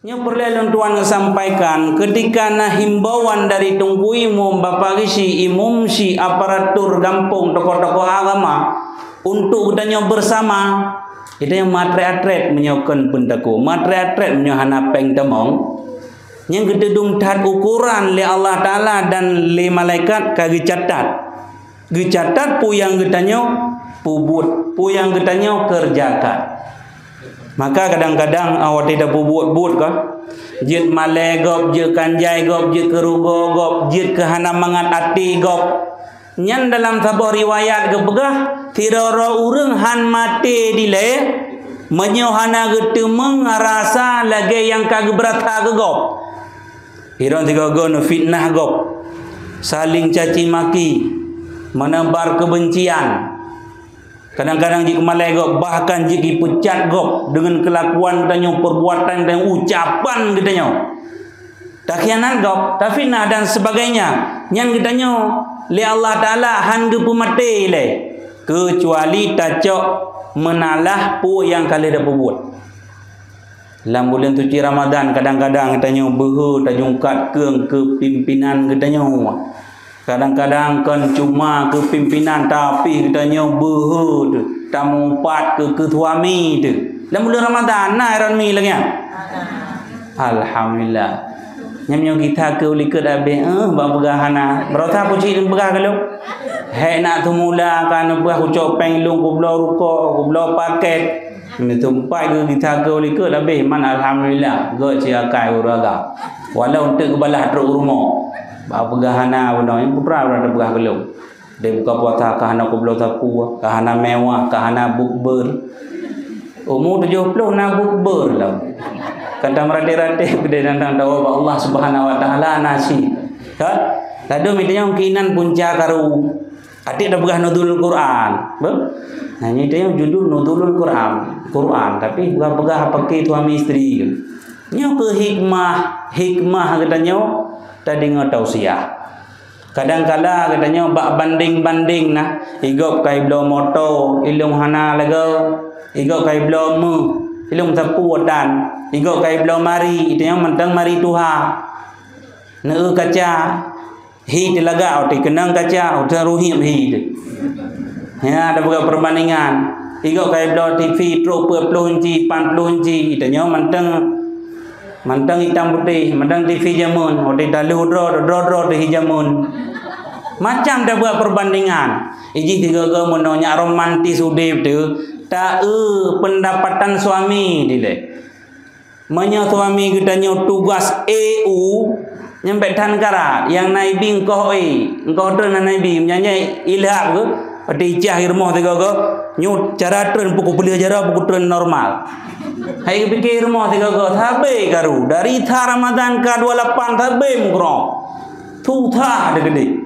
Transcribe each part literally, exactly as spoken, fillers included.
Nyoe peureulée lôn tuan sampaikan, keutika na himbauan dari Teungku Imum, Bapak Geuchik, Imum Syik, aparatur gampông, tokoh-tokoh agama, untuk geutanyoe beusama, geutanyoe meuatrét-atrét meunyoe kon peuntako, meuatrét-atrét meunyoe hana péng tamong. Nyang geuteudong that ukoran lé Allah Taala dan lé malaikat ka geucatat. Geucatat peue nyang geutanyoe peubuet, peue nyang geutanyoe keureujakan. Maka kadang-kadang, ah, watée tapeubuet-buet ka, jeuet malée gob, jeuet kanjai gob, jeuet keu rugoe gob, jeuet keu hana mangat até gob. Nyan dalam saboh riwayat geupeugah, sidroe-droe ureuëng han maté dilée, meunyoe hana geuteumeung rasa lagée nyang ka geubeurasa keu gob. Sidroe sigoe-goe neufitnah gob, saléng caci maki, meuneubar keubencian. Kadang-kadang jeuet keu malée gob, bahkan jeuet jipeucat gob deungon keulakuan geutanyoe, peubuatan dan ucapan geutanyoe. Takhianat gob, tafitnah dan sebagainya. Nyan geutanyoe lé Allah Taala han geupeumaté lé, keucuali tacok meunalah peue nyang ka lheueh tapeubuet. Lam buleuen suci Ramadhan, kadang-kadang geutanyoe beuhe tajungkat keueng keu pimpinan geutanyoe. Kadang-kadang kon cuma keu pimpinan, tapi geutanyoe beuhe teu, tameupat keu, keu suami teu. Lam buleuen Ramadhan na iron mi lagée nyan. Alhamdulillah. Nyam nyoe gita keu likot abéh, eh, bak peugah hana. Barosa pucit peugah ka lôn. Hék nak teumula ka neupeugah kucok péng lôn, kubloe rukok, kubloe paket. Meuteumpat geu gita keu likot abéh, man alhamdulillah, gét siakai ureuëng agam. Walau untuk geubalah trok rumoh. Bak peugah hana bunoe, nyang peugah ureuëng teupeugah keu lôn. Deh buka puasa ka hana kubloe sapu, ka hana mewah, ka hana bukber. Umu tujoh ploh na bukber lah. Kan tameuratéh-ratéh peudeh nantang tawoe bak Allah Subhanahu Wa Taala nasi. Kan? Ladôm itu nyang keuinan punca karu. Até tapeugah nuzulul Quran. Beuh? Nah, nyoe itu nyang judul nuzulul Quran. Quran, tapi bukan peugah pakai suami isteri. Nyoe keu hikmah, hikmah geutanyoe tadeungoe tausiah. Kadang kala geutanyoe bak banding-banding na, igob kai bloe moto, ilong hana lagée, igob kai bloe meuh, ilong sapu tan, igob kai bloe mari, itu nyang mantong mari tuha. Neu kaca, hi teulagak, uti keunong kaca, uti ruhim hi tu. Ya, ada bukan perbandingan. Igob kai bloe T V trok peuet ploh inci, pat ploh inci, itu nyang mantong Mantong itam putéh, mantong T V jameun, watée taloh droe, droe-droe teuh jameun. Macam tabuat perbandingan. Ijih tiga-tiga meunoe nyak romantis udeb teuh, ta-eu pendapatan suami dilée. Meunyoe suami geutanyoe tugas E U, nyang bék that karat, nyang naibi engkoh E, engkoh treun na naibi, meunyoe ilhab geuh, Watée icah i rumoh tiga-tiga, nyoe cara treun pukul peuleueh jaroe pukul treun normal. Hai geupike i rumoh tiga-tiga, sabe karu. Dari that Ramadan ka dua lapan sabe meugrong. Susah deukeudeh.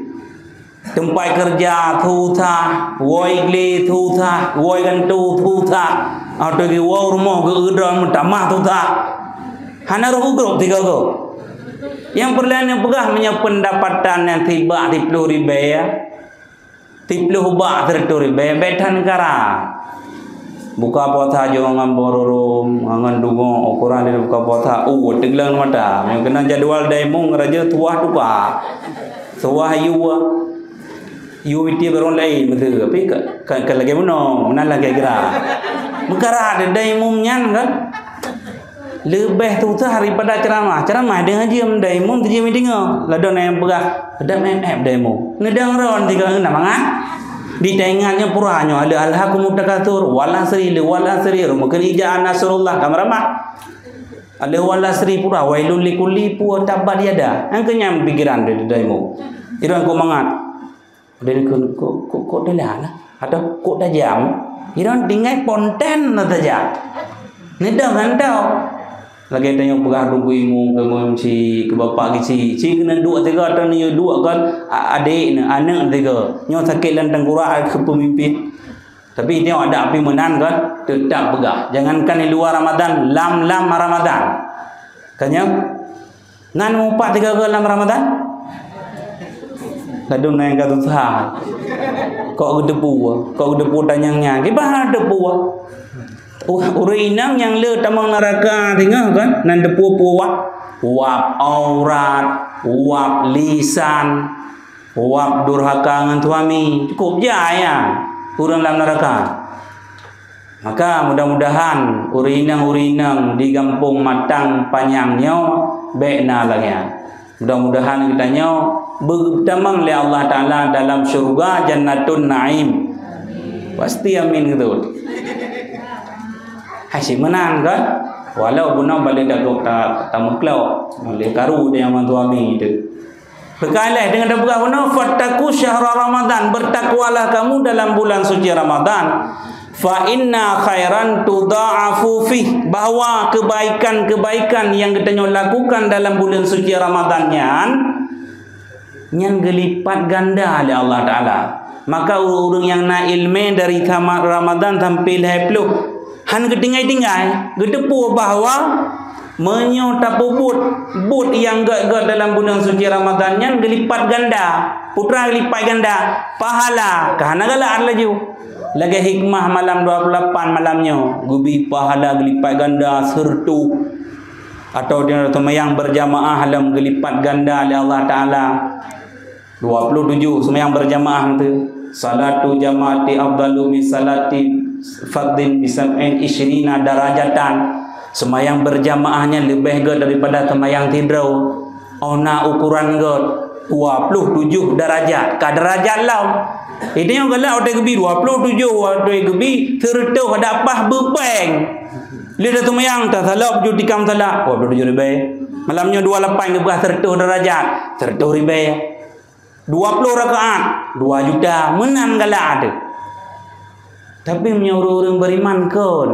Teumpat keureuja susah, woe glé susah, woe gantu susah. Atau geuwoe rumoh geu-eu droe meutamah susah. Hana roh ugrob tiga-tiga. Nyang peureulée neupeugah meunyoe peundapatan nyang sibak siploh ribée, ya. Siploh bak sireutoh ribée, bék that neugara. Buka puasa jok ngon boh rurom, ngon dungoe, ukoran lé buka puasa, uh, teugleng mata. Meunyoe keunan jadwal daimong raja tuah tuka. Tuah yue, yue iti barong laén, beutôi. Tapi ka, ka, ka lagée meunoe, meunan lagée gira. Meukara daimong nyan kan. Leubeh susah daripada ceramah. Ceramah deungon jeuem dai mum teujeum deungoe. Ladom nyang peugah, "Dak mem-mem dai mum." Neudong ron tiga na mangat. Di taingat nyoe pura nyoe, "Alhakumut takatsur, wal asri, wal asri, rumakun ija nasrullah." Ka meuramah. "Wal asri" pura, "Wailul likulli" pura, "Tabbat yada." Nyang keunyam pikiran dai mum. Irong keu mangat. Deh kok, kok, kok, kok teulah lah. Atau kok tajam. Irong tinggai ponten na tajam. Neudong hantau. Lagée tanyoe peugah dubui mu, keu meusi, keu bapak gisi. Si keuneuk duek tiga atau nyoe duek kan, a-, adek ni, aneuk tiga. Nyoe sakét lam tangkurak keu pemimpin. Tapi nyoe ada api meunan kan, tetap peugah. Jangankan di luar Ramadan, lam-lam Ramadan. Kan nyoe? Nan mupat tiga-tiga lam Ramadan? Ladum na nyang ka susah. Kok geudepu, kok geudepu tanyong nyan. Kiban geudepu. Ureuëng inong nyang le tamong neuraka singoh kan, nan teupeue-peue wab, wab aurat, wab lisan, wab durhaka ngon suami. Cukup jai nyan ureuëng lam neuraka. Maka mudah-mudahan ureuëng inong-ureuëng inong di gampông Matang Panyang nyoe bék na lagée nyan. Mudah-mudahan geutanyoe beutamong lé Allah Taala dalam syurga Jannatun Naim. Pasti amin gitu. Hai si meunan kan? Walau bunoe balik dagok ta, ta meuklok, balik karu dia yang suami itu. Pekaleh dengan dah peugah bunoe, "Fattaqu syahra Ramadan, bertakwalah kamu dalam bulan suci Ramadan. Fa inna khairan tudha'afu fih, bahwa kebaikan-kebaikan yang geutanyoe lakukan dalam bulan suci Ramadan nyan, nyan geulipat ganda lé Allah Taala." Maka ureuëng nyang na iéleumé dari sama Ramadan sampai lhée ploh, han geutinggai-tinggai, geuteupeue bahwa meunyoe tapeubuet buet nyang gét-gét dalam bulan suci Ramadan nyan geulipat ganda, putra geulipat ganda, pahala ka hana galak laju. Lagée hikmah malam dua puluh lapan malam nyoe, geubi pahala geulipat ganda seureutoh. Atau di seumayang berjamaah lom geulipat ganda lé Allah Taala. Dua puluh tujuh seumayang berjamaah tu. Salatu jama'ati afdalu min salati fardin bi sab'in isyrina darajatan. Seumayang berjamaahnya leubeh gét daripada seumayang sidroe. Óh na ukuran gét dua puluh tujuh darajat. Ka darajat lom. Itu nyang galak watée geubi dua puluh tujuh, watée geubi seureutoh ada pah beupeng. Lé dah seumayang, tasalak baju tikam salak, dua puluh tujuh ribée. Malam nyoe dua lapan geupeugah seureutoh darajat, seureutoh ribée. Dua puluh rakaat, dua juta, meunan galak teuh. Tapi meunyoe ureuëng-ureuëng beriman kon,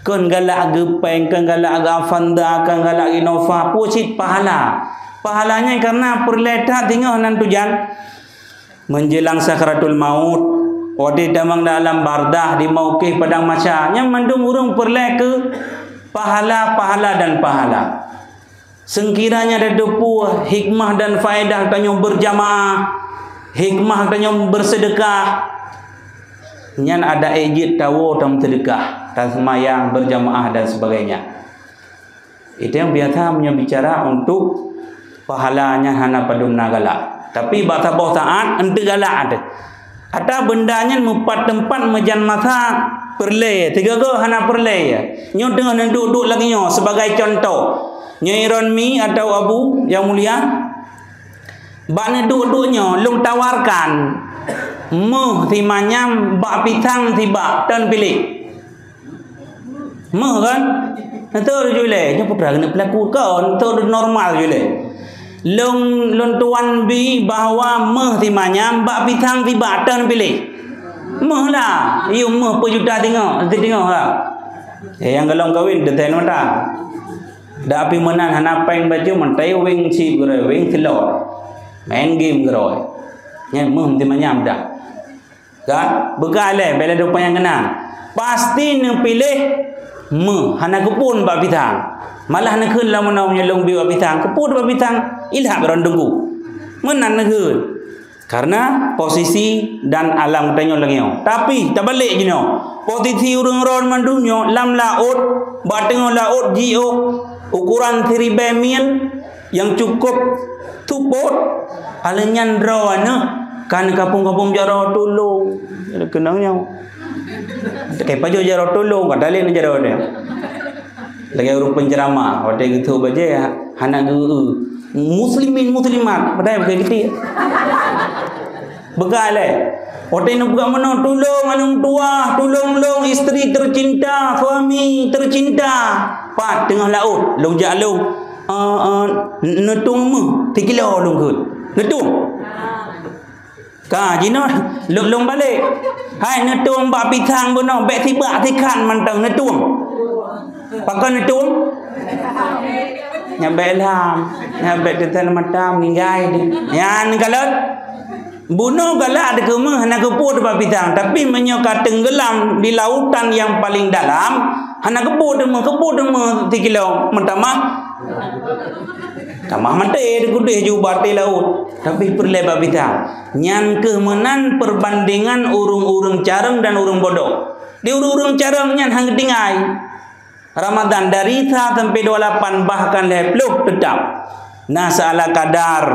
kon galak geupeng, kon galak geu Avanza, kon galak Innova, peue cit pahala. Pahalanya karena peureulée that singoh nan tujan. Menjelang sakratul maut, watée tamong dalam bardah di mauqif padang mahsyar, nyan mandum ureuëng peureulée keu pahala, pahala dan pahala. Seukiranya tateupeue hikmah dan faedah tanyoe berjamaah, hikmah tanyoe berseudeukah, nyan ada ék jeuet tawoe tameuseudekah, taseumayang berjamaah dan sebagainya. Itu yang biasa meunyoe bicara untuk pahala nyan hana padum na galak. Tapi bak saboh saat enteuk galak teuh. Ata beunda nyan meupat teumpat meujan masa peureulée, sigoe-goe hana peureulée. Nyoe teungoh neuduek-duek lagée nyoe sebagai contoh. Nyoe Ironmi atau Abu yang mulia, bak neuduek-duek nyoe lôn tawarkan méuh simanyam bak pisang sibak, ton piléh. Méuh kan? Enteuk ju lé, nyoe putra keuneuk peulaku kon, enteuk normal ju lé. Lôn, lôn tuan bi bahwa méuh simanyam bak pisang sibak, ton piléh. Méuh lah, yue méuh peujuta teungoh, teungoh lah. Eh, nyang golom kawin, teuntée mata. Dak api meunan hana péng baju, meutai wéng chip geuroi, wéng silot. Main game geuroi. Nyan méuh simanyam dah. Kan? Beuka lé, bela dua panyang keunan. Pasti neupiléh méuh, hana keupeue bak pisang. Malah neukheun lam meunoe meunyoe lôn bi bak pisang, keupeue bak pisang, ilhak droe teungku. Meunan neukheun. Karena posisi dan alam geutanyoe lagée nyoe. Tapi, tabalek jinoe. Posisi ureuëng droe mandum nyoe lam laôt, bak teungoh laôt jiôh, ukuran siribée mil, nyang cukup tupot, aleuh nyan droe aneuëk kan kapông-kapông jaroe tulông. Keunong nyoe. Kai pajoh jaroe tulông, ka talén jaroe nyoe. Lagée ureuëng penceramah, watée geutôh bajée, hana geu-, muslimin muslimat, padahai bukan geutik. Beuka lé. Watée neupeugah meunoe, "Tulông aneuëk tuah, tulông lôn istri tercinta, suami tercinta." Pat teungoh laôt, lôn jak lôn, eh, eh, neutueng méuh, sikilo lôn kheun. Neutueng. Ka, jinoe, lôn, lôn balek. Hai, neutueng bak pisang bunoe, bék sibak sikhan mantong neutueng. Pakon neutueng? Nyan bék lham. Nyan bék teuteun mata meuninggai. Nyan kalon. Bunoe galak dikeumeuh hana keupeue teubak pisang, tapi meunyoe ka teunggeulam di lautan nyang paleng dalam, hana keupeue teumeuh, keupeue teumeuh sikilo meutamah. Tamah maté dikeudeh ju bak até laôt, tapi peureulée bak pisang. Nyan kheueh meunan peurbandengan ureuëng-ureuëng carông dan ureuëng bodoh. Di ureuëng-ureuëng carông nyan hana geutinggai. Ramadan dari sa sampai dua lapan, bahkan lhée ploh teutap. Na seala kadar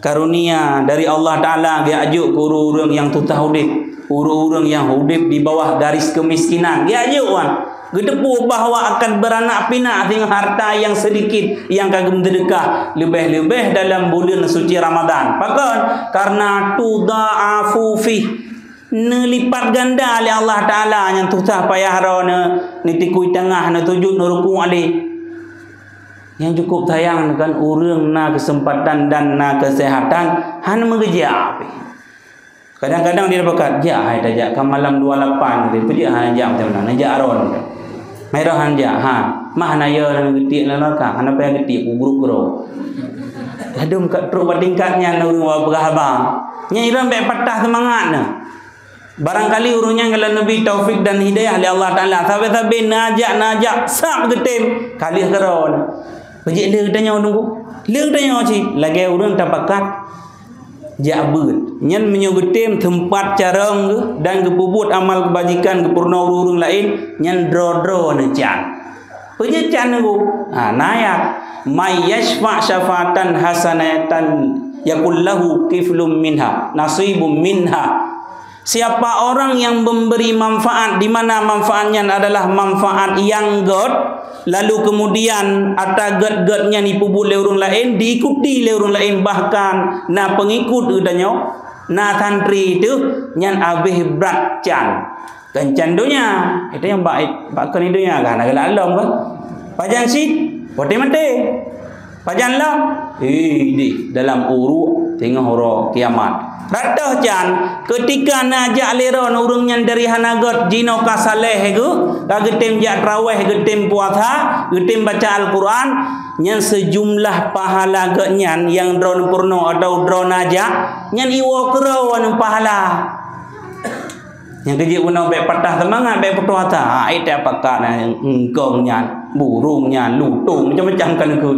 karunia dari Allah Taala geujok keu ureuëng-ureuëng nyang susah udeb, ureuëng-ureuëng nyang udeb di bawah garis kemiskinan. Geujok wan. Geuteupeue bahwa akan beranak pinak dengan harta yang sedikit yang ka geumeuseudekah, leubeh-leubeh dalam buleuen suci Ramadan. Pakon? Karena tudha'afu fih, neulipat ganda lé Allah Taala nyang susah payah droe neu-, neutikui teungoh, neusujut, neurukuk lé. Nyang cukup sayang kan ureuëng na keuseumpatan dan na keuseuhatan hana meugeujak pih. Kadang-kadang dia berkat, "Jak hai tajak ka malam dua lapan," dia peujak hai jak macam mana, jak ron. Hai roh han jak, ha. Mah na yo dalam geutik dalam neraka, hana payah geutik, kugruk keudroe. Ladom ka trok bak tingkat nyan ureuëng wa peugah haba. Nyang iran bék patah seumangat na. Barangkali ureuëng nyan kalau neubri taufik dan hidayah lé Allah Taala, sabe-sabe neujak, neujak sab geutem, ka lheueh keudroe. Peujeuet lé geutanyoe tunggu. Lé geutanyoe cit lagée ureuëng tapakat jak beuet. Nyan meunyoe geutem teumpat carông geuh dan geupeubuet amal keubajikan geupeurunoe ureuëng laén, nyan droe-droe neucan. Peujeuet can nunggu. Ha, na ayat, "May yashfa' syafa'atan hasanatan yakul lahu kiflum minha, nasibum minha." Siapa orang yang memberi manfaat, di mana manfaatnya adalah manfaat yang gét, lalu kemudian ata gét-gét nyan dipeubuet lé ureuëng laén, diikuti lé ureuëng laén, bahkan na pengikut geutanyoe, na santri teuh, nyan habéh brat can. Keucan donya, itu yang bak, bak keuneuk donya kan, agak lom kan. Pajan sit, pote mate. Pajan lam, eh, di dalam uruk tengah uroe kiamat. Ratoh can, ketika neujak lé droe ureuëng nyan dari hana gét, jinoe ka saleh geuh, ka geutem jak traweh, geutem puasa, geutem baca Al-Quran, nyan sejumlah pahala gét nyan yang droe peurunoe atau droe neujak, nyan iwoe keudroe ngon pahala. Nyang keujeuet bunoe bék patah seumangat, bék putoh asa. Ha, ita pakat na engkong nyan, burung nyan, lutong, macam-macam kan keu.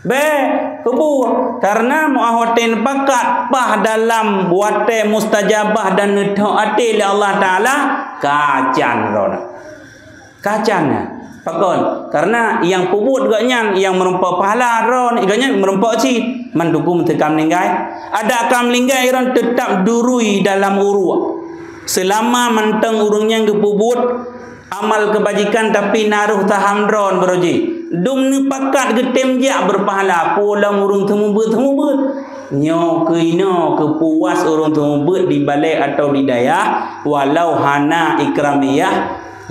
Bék, keubu, karena meuah watée neupakat paih dalam watée mustajabah dan neuthok até lé Allah Taala, kacan droe. Kacan nyan. Pakon? Karena nyang peubuet gobnyan nyang meurumpok pahala droe, gobnyan meurumpok cit. Man tuku meuteukam linggai. Ada kam linggai ron tetap durui dalam uruk. Selama mantong ureuëng nyan geupeubuet amal kebajikan tapi naroh taham droe beurojih. Dum neupakat geutem jak berpahala, pulang ureuëng teumubeuet-teumubeuet. Nyoe keuinoe keupuas ureuëng teumubeuet di balai atau di dayah, walau hana ikramiyah,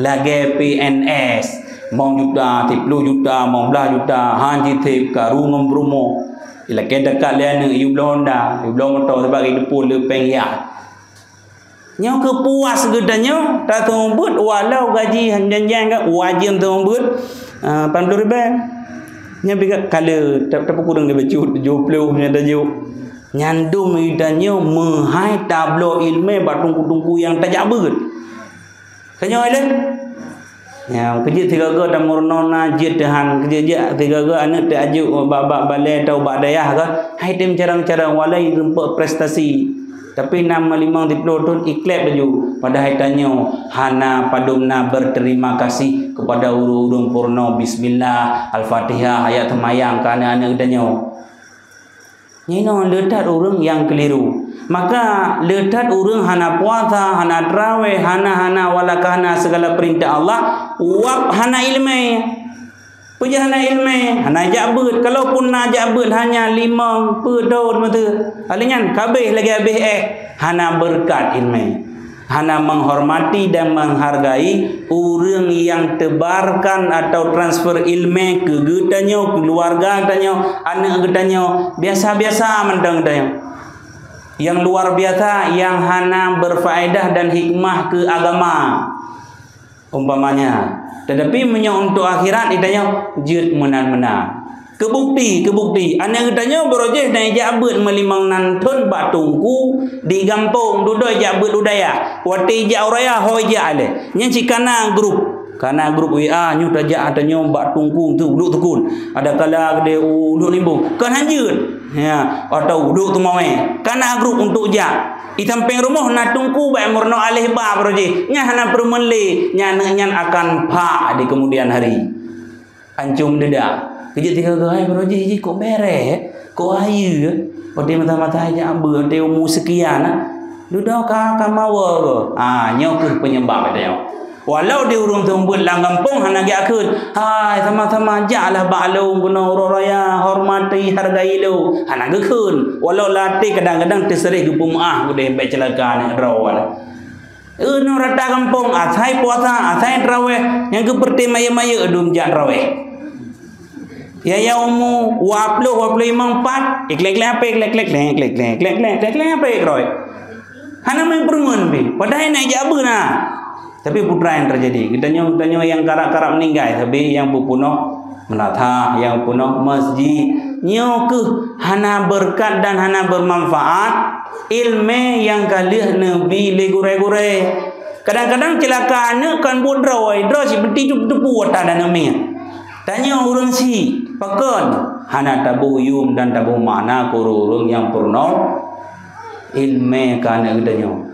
lagée P N S, mong juta, siploh juta, mong blaih juta, han jiteb karu ngon peurumoh. Ilakée dekat lé aneuëk, yue bloe honda, yue bloe moto, sabab geudeupue le péng yah. Nyoe keupuas geutanyoe, tateumeubeuet walau gaji han janjang ka, wajéb teumeubeuet, ah, lapan puluh ribée. Nyan bika kale, ta-, tapeukureueng leubeh cut, tujoh ploh nyan tajuk. Nyan dum geutanyoe meuhai tabloe iéleumé bak teungku-teungku nyang tajak beuet. Tanyoe lé. Ya, keujeuet sigoe-goe tameurunoe na jeuet teuhan, keujeuet jak sigoe-goe aneuëk teuajuk bak, bak balée atau bak dayah ka, hai tem carông-carông walai rumpok prestasi. Tapi na meulimong siploh thon ikleb laju, padahai tanyoe hana padum na berterima kasih kepada ureuëng-ureuëng peurunoe bismillah, Al-Fatihah, ayat seumayang keu aneuëk-aneuëk tanyoe. Nyoe le that ureuëng nyang keuliru. Maka le that ureuëng hana puasa, hana traweh, hana, hana, walakah hana segala perintah Allah, wab hana iéleumé. Peue jih hana iéleumé, hana jak beuet. Kalaupun na jak beuet hanya limong, peue dot meuteue. Alèh nyan kabeh lagée habéh éh, hana beureukat iéleumé. Hana menghormati dan menghargai ureuëng nyang teubarkan atau transfer iéleumé keu geutanyoe, keuluwarga tanyoe, aneuëk geutanyoe, biasa-biasa mantong geutanyoe. Nyang luar biasa, nyang hana berfaedah dan hikmah keu agama. Umpamanya, tetapi meunyoe untuk akhirat, geutanyoe jeuet meunan-meunan. Keubukti, keubukti, aneuëk geutanyoe barô jih na ijak beuet meulimong nan thon bak teungku di gampông, dudoe ijak beuet u dayah. Watée ijak u raya, ho ijak lé. Nyan cit kana grup. Kana grup W A, nyoe tajak tanyoe bak teungku tu, duek teukun. Ada kala geude u duek limbong. Kon hanjeuet. Ya, atau duek teumawé. Kana grup untuk jak. Di sampéng rumoh na teungku bak meurunoe aléh ba baroe jih. Nyan hana peurumeuen lé, nyan aneuk nyan akan phak di keumudian hari. Ancôm deuda. Keujeuet tiga geuhai baroe jih, jih kok bèrèh, kok hayeue. Watèe mata-mata jak beu, watèe umu seukian, ah. Dudoe ka, ka mawoe. Ah, nyoe keuh peunyebab gata nyoe. Walau di ureueng seumeubeuet lam gampông hana geukheun, "Hai, sama-sama jaklah bak lôn keunoe uroe raya, hormati, hargai lôn." Hana geukheun. Walau lam até kadang-kadang teuseureh geupeumeu'ah udeh bèk ceulaka aneuk droe. Eunoe rata gampông, asai puasa, asai traweh, nyang keu peureté mayeuk-mayeuk dum jak traweh. Ya, ya umu dua ploh, dua ploh limong, empat, iklek-klek ape, klek-klek, klek-klek, klek-klek, klek-klek ape keudroe. Hana meupeureumeun pih, padahai na ijak beu na. Tapi peue nyang teujadi, geutanyoe, geutanyoe nyang karab-karab meuninggai, sabé nyang beupeunoh meulatah, nyang peunoh masjid. Nyoe keuh hana beureukat dan hana beumanfaat ileumèe nyang ka lheueh neubi lé gurèe-gurèe. Kadang-kadang ceulaka aneuk kon buet droe, droe cit peuti teupeu ata dan aneuk miet. Tanyoe ureueng syiek, pakon hana taboh yum dan taboh makna keu ureueng-ureueng nyang peurunoe ileumèe keu aneuk geutanyoe.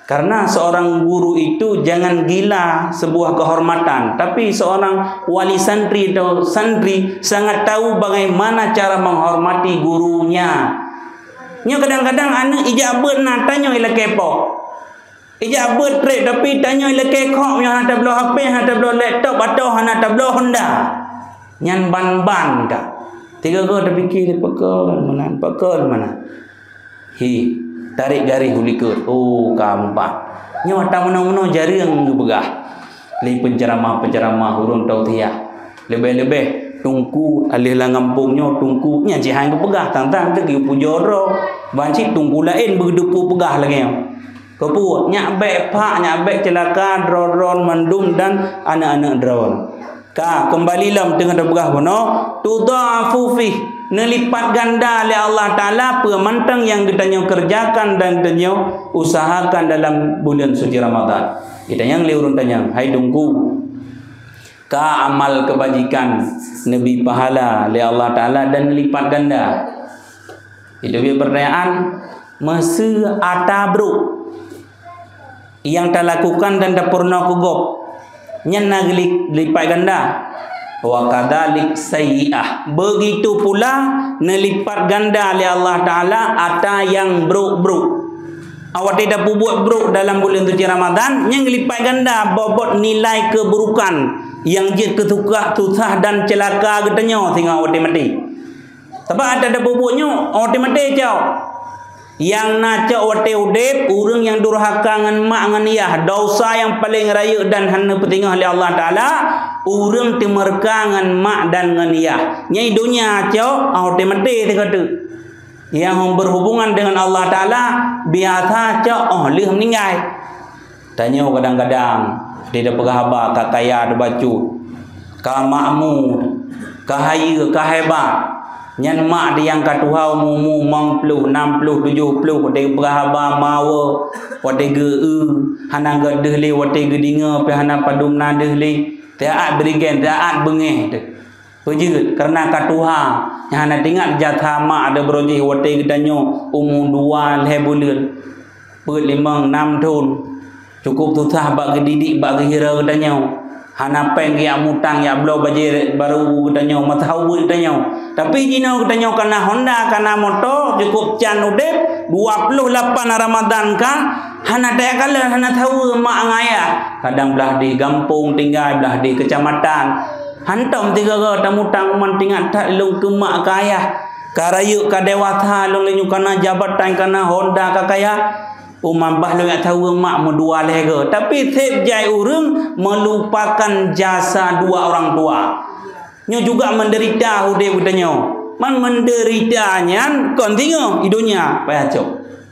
Karena seorang guru itu jangan gila sebuah kehormatan, tapi seorang wali santri atau santri sangat tahu bagaimana cara menghormati gurunya. Nyoe kadang-kadang aneuk ijak beuet na tanyoe ilakèe pok. Ijak beuet trép, tapi tanyoe ilakèe khok, nyoe hana tabloe H P, hana tabloe laptop, atau hana tabloe Honda. Nyan ban-ban ka. Tiga-tiga tapike, pakon meunan, pakon meunan. Hi, tarek garéh u likot. Oh, ka meupat. Nyoe ata meunoe-meunoe jareueng geupeugah lé penceramah-penceramah ureueng tausiah. Leubeh-leubeh teungku aléh lam gampông nyoe, teungku nyan cit han geupeugah, tang-tang teuh geupujoe droe. Ban cit teungku laén beudeupu peugah lagèe nyoe. Keupeue? Nyak bèk phak, nyak bèk ceulaka droe-droe mandum dan aneuk-aneuk droe. Ka, keumbali lom teungoh tapeugah bunoe, tudha'afu fih, neulipat ganda lé Allah Taala peue mantong nyang geutanyoe keureujakan dan geutanyoe usahakan dalam buleuen suci Ramadhan. Geutanyong lé ureueng tanyong, "Hai Teungku, ka amal keubajikan neubi pahala lé Allah Taala dan neulipat ganda?" Itu bit pertanyaan, meuseu ata brok nyang talakukan dan tapeurunoe keu gob, nyan na geuli-, lipat ganda. Wa kadzalik sayyi'ah. Begitu pula neulipat ganda lé Allah Taala ata nyang brok-brok. Awak watèe tapeubuet brok dalam buleuen suci Ramadhan, nyan geulipat ganda bobot nilai keuburukan nyang jeuet keu susah dan ceulaka geutanyoe singoh watèe maté. Sabab ata tapeubuet nyoe, watèe maté cok. Nyang na cok watèe udép, ureueng nyang durhaka ngon mak ngon yah, dosa nyang paleng rayeuk dan hana peusingoh lé Allah Taala, ureueng teumeureuka ngon mak dan ngon yah. Nyan donya cok, watèe maté teuka teuk. Nyang berhubungan dengan Allah Taala biasa cok óh lheueh meuninggai. Tanyoe kadang-kadang di tapeugah haba ka kaya teubacut, ka makmu, ka hayeue, ka hebat. Nyan mak di nyang ka tuha umu-umu limong ploh, nam ploh, tujoh ploh, di peugah haba mawe, watèe geu-eu, hana geu deuh lé, watèe geudeungoe pih hana padum na deuh lé. Taát berigen, taát beungéh teuh. Peue jeuet? Kareuna ka tuha, nyang hana teuingat jasa mak dan baroe jih watèe geutanyoe umu dua lhèe buleuen, peuet limong nam thon. Cukôp susah bak geudidik, bak geuhira geutanyoe. Hana péng geujak mutang, jak bloe bajèe barô geutanyoe, meusaweue geutanyoe. Tapi jinoe geutanyoe ka na honda, ka na moto, cukôp can udép, dua ploh lapan Ramadan ka, hana tajak kalon, hana saweue mak ngon ayah. Kadang blah dih gampông tinggai, blah dih keucamatan. Hantom sigoe-goe tamutang, man teuingat that lôn keu mak keu ayah. Ka rayeuk ka dewasa lôn, lôn nyoe ka na jabatan, ka na honda, ka kaya. Uman bah lôn jak saweue mak meudua lhèe goe. Tapi seb jai ureueng meulupakan jasa dua orang tua. Nyoe juga menderita udép geutanyoe. Man menderita nyan kon singoh i donya, payah cok.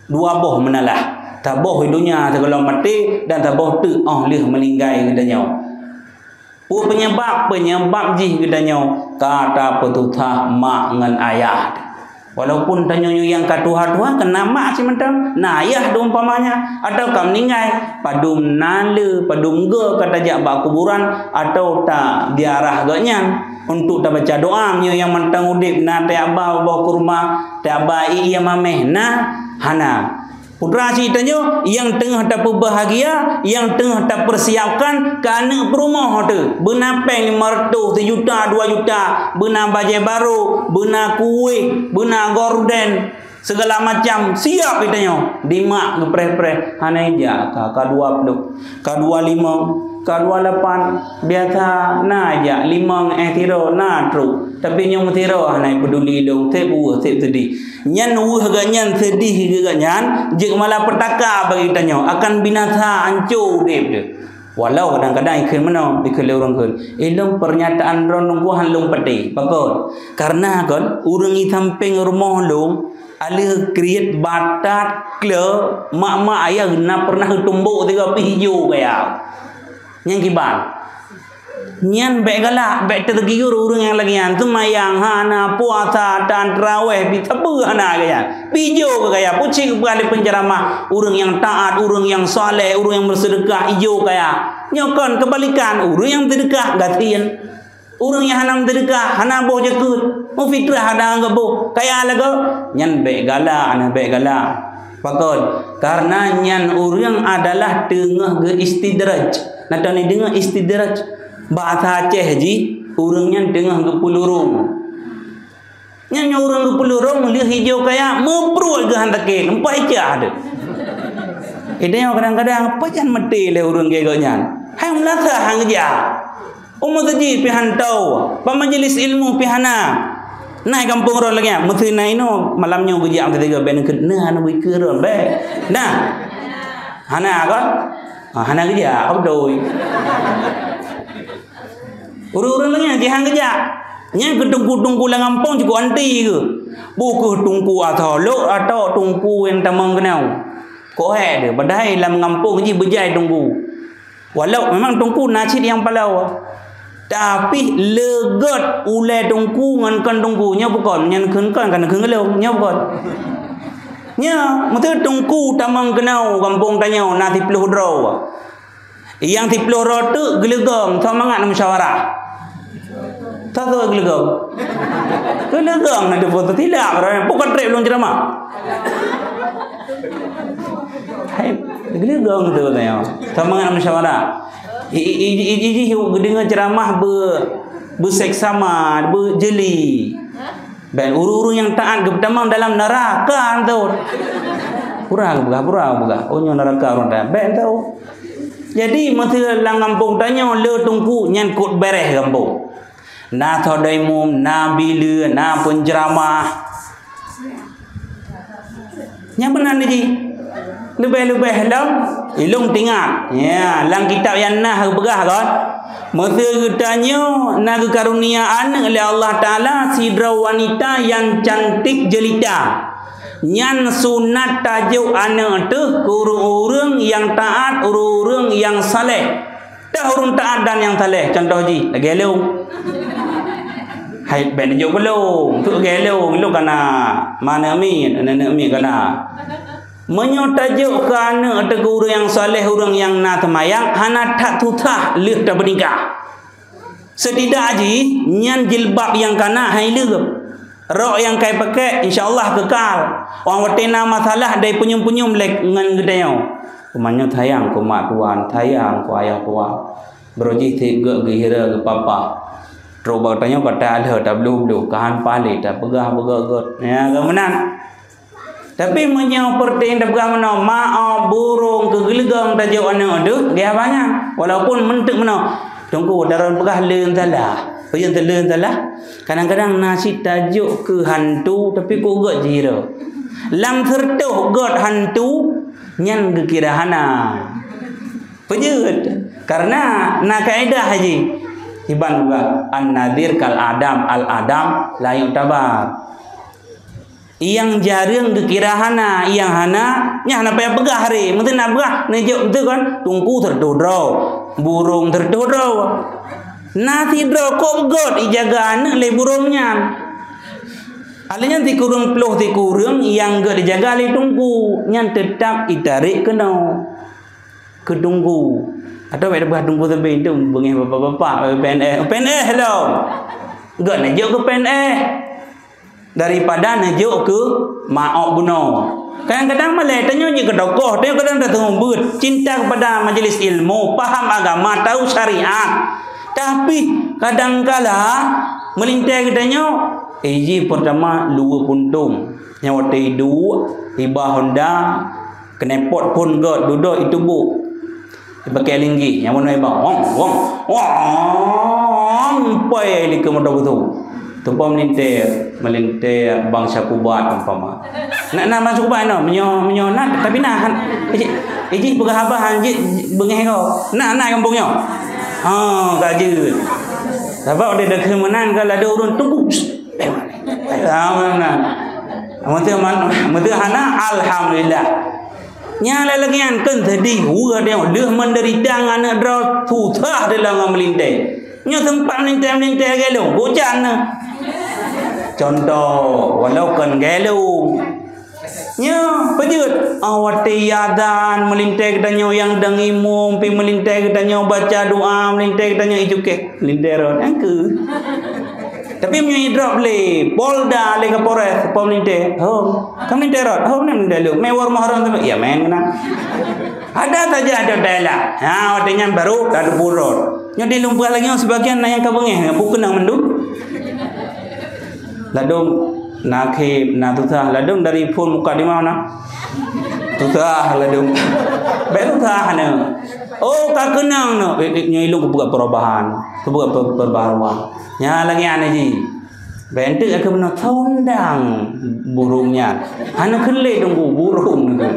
Dua boh meunalah. Saboh i donya sigohlom maté dan saboh teuk óh lheueh meuninggai geutanyoe. Peue penyebab? Penyebab jih geutanyoe ka tapeususah mak ngon ayah. Walaupun tanyoe nyoe nyang ka tuha-tuha, keu na mak simantong, na ayah dum umpamanya, atau ka meuninggai, padum na le, padum goe ka tajak bak kuburan, atau taziarah gobnyan untuk tabaca doa. Meunyoe nyang mantong udép na tajak ba boh kurma, tajak ba ié mamèh, na hana. Putra cit tanyoe nyang teungoh tapeubahgia, nyang teungoh tapersiapkan keu aneuk peurumoh teuh. Beuna péng lima ratus, sijuta, dua juta, beuna bajée barô, beuna kueh, beuna gorden, segala macam siap geutanyoe. Dimak geupreh-preh, hana ijak ka, ka dua ploh, ka dua limong, ka dua lapan. Biasa na jak limong, eh, tiro na trok. Tapi nyang tiro hana peduli lôn, seb weueh, seb seudeh. Nyan weueh geuh nyan, seudeh geuh nyan, jeuet malapetaka bagi tanyoe, akan binasa, anco udeb teuh. Walau kadang-kadang ikheun meunoe, ikheun lé ureuëng kheun, "Eh, lôn pernyataan droeneuh hana lôn patéh." Pakon? Karena kon, ureuëng di sampéng rumoh lôn, aleuh kriet batat, kle, mak-mak ayah na pernah geutumbok tiga pih ijo kaya. Nyang kiban. Nyan bék galak, bék teugiur ureuëng nyang lagée nyan. Seumayang hana, puasa tan, teurawéh, bi sapeue hana gaya. Bi ijo keu gaya, pucék geupeugah lé penceramah, ureuëng nyang taat, ureuëng nyang saleh, ureuëng nyang beuseudeukah, ijo kaya. Nyoe kon keubalikan, ureuëng nyang seudeukah, gasien. Ureuëng nyang hana meuseudeukah, hana boh jakeuet, meufitrah hana geuboh, kaya lagoe, nyan bék galak, hana bék galak. Pakon? Karena nyan ureuëng adalah teungoh geu-istidraj. Na tani deungoe istidraj? Bahasa Aceh jih, ureuëng nyan teungoh geupeulurong. Nyan nyoe ureuëng geupeulurong, lheueh ijo kaya, meupruet geuh han sakét, empat icah deuh. Idéh nyoe kadang-kadang, pajan meuté lé ureuëng gét gobnyan. Hai meulasa han geujak. U meuseujid pih han tau, bak majlis ilmu pih hana. Na i gampông droe lagée nyan, meuseu na inoe, malam nyoe geujak meusigoe, bék neukheun, na, na bui keu droe, bék. Na. Hana kon? Ah, hana geujak, ka beutôi. Ureuëng-ureuëng lagée nyan, jihan geujak. Nyan keu teungku-teungku lam gampông cukôp anti keuh. Bukeuh teungku atau lok atau teungku nyang tamong keunoe. Kok hék deuh, padahai lam gampông jih beujai teungku. Walau memang teungku na cit nyang palao. Tapi leugot ulée teungku ngon kon teungku, nyoe bukon, nyan kheun kon, kana kheun geulong, nyoe bukon. Nyoe, meuteue teungku tamong keunoe gampông tanyoe na siploh droe. Nyang siploh droe teuk geuleugong, soe mangat na musyawarah. Soe-soe geuleugong? Geuleugong na teupeu teutilak, bukan treb lôn ceramah. Hai, geuleugong tu katanya. Soe mangat na musyawarah. I, i, i, i, i, geudeungoe ceramah be, beseksama, beujeli. Bék ureuëng-ureuëng nyang taát geupeutamong dalam neuraka entot. Pura geupeugah, pura geupeugah. Oh, nyoe neuraka ureuëng taát. Bék entot. Jadi, meuseu lam gampông tanyoe le teungku nyan kot beureh gampông. Na soe daimum, na bileue, na peunceramah. Nyang meunan jih. Leubeh-leubeh lom, ilong tingat. Ya, lam kitab nyang na geupeugah kon. Meuseu geutanyoe na geukarunia aneuëk lé Allah Taala sidroe wanita nyang cantik jelita. Nyan sunat tajok aneuëk teuh keu ureuëng-ureuëng nyang taat, ureuëng-ureuëng nyang saleh. Teuh ureuëng taat dan nyang saleh, contoh jih, lagée lôn. Hai, bék neujok keu lôn, tu lagée lôn, lôn kana, ma aneuëk miet, aneuëk miet kana. Meunyoe tajok keu aneuëk teuh keu ureuëng nyang saleh, ureuëng nyang na teumayang, hana that susah lheueh tapeunikah. Setidak jih, nyan jilbab nyang kana hai leueb. Rok nyang kai pakai, insya Allah kekal. Wang watée na masalah dai punyuem-punyuem lé ngon geutanyoe. Teuma nyoe sayang keu mak tuan, sayang keu ayah tuan. Bro jih sit geuhira geupapa. Trok bak tanyoe ka talheueh, tabloh-bloh, ka han paléh, tapeugah beugöt-göt. Ya, ka meunan. Tapi meunyoe peureuté tapeugah meunoe, maoh, burông, keu geuleugong tajok aneuëk deuh, gaya bangai. Walaupun meunteuk meunoe, teungku, daron peugah leuen salah. Peue nyang leuen salah? Kadang-kadang na cit tajok keu hantu, tapi kok göt jira. Lam seureutoh göt hantu, nyan geukira hana. Peujeuet. Karena na kaedah jih. Iban peugah, "An-nadhir kal adam, al-adam la yu'tabar." Nyang jareueng geukira hana, nyang hana, nyan hana payah peugah hari. Meuteun na peugah, neujok meuteun kon, teungku seureutoh droe, burông seureutoh droe. Na sidroe kok göt ijaga aneuëk lé burông nyan. Alèh nyan sikureueng ploh sikureueng nyang göt ijaga lé teungku, nyan teutab itarek keunoe. Keu teungku. Atawa bék tapeugah teungku sabe, itu beungéh bapak-bapak, P N S, P N S lom. Göt neujok keu P N S. Daripada neujok keu maoh bunoe. Kadang-kadang malèe tanyoe jeuet keu tokoh, tanyoe kadang datang ubeut, cinta kepada majelis ilmu, paham agama, tahu syariat. Tapi kadangkala meulintèe geutanyoe, eh, jih pertama luweue puntông. Nyang watèe iduek, iba Honda, knalpot phôn gèt, dudoe ituboh. Ipakai linggih, nyang meunoe bang. Wong, wong, wong, pai likot moto beutôi. Teupom meulintèe, meulintèe bangsa kubat umpama. Nak na bangsa kubat nyoe, meunyoe, meunyoe na, tapi na, han, iji, iji peugah haba han jeuet beungèh kau. Na, na gampông nyoe. Ha, ka jeuet. Sabab di dekat meunan ka ladôm ureueng tunggu. Ha, meunan. Meuteue man-, meuteue hana, alhamdulillah. Nyang lagèe nyan kheun seudeh, weueh tanyoe, lheueh menderita ngon aneuk droe, susah dilam ngon meulintèe. Nyoe teumpat meulintèe-meulintèe gèlong, hujan na. Contoh, walau kon gèlong. Nyoe, peujeuet. Ah, watèe azan, meulintèe geutanyoe nyang dang imum, pi meulintèe geutanyoe baca doa, meulintèe geutanyoe ijukeh. Meulintèe rot, nyang keu. Tapi meunyoe idrop lé Polda, lé Kapolres, Pol meulintèe, ho, ka meulintèe rot, ho, meunan meulintèe lôn, meuwar Muharram tu, ya, meunan. Ada saja ada daerah. Ha, watèe nyan baru ka teupeu rot. Nyoe di lumpah lagèe nyoe sebagian na nyang ka beungèh, bukon nang mandum. Ladôm na khép, na susah, ladôm dari phôn mukadimah na. Susah ladôm. Bèk susah na. Oh, ka keunong na. Eh, eh, nyoe ilôn kupeugah perubahan. Kupeugah per-, perbaharuan. Nyan lagèe nyan jih. Bèk enteuk ka meunoe tondang burông nyan. Hana keu lé tunggu burông tu.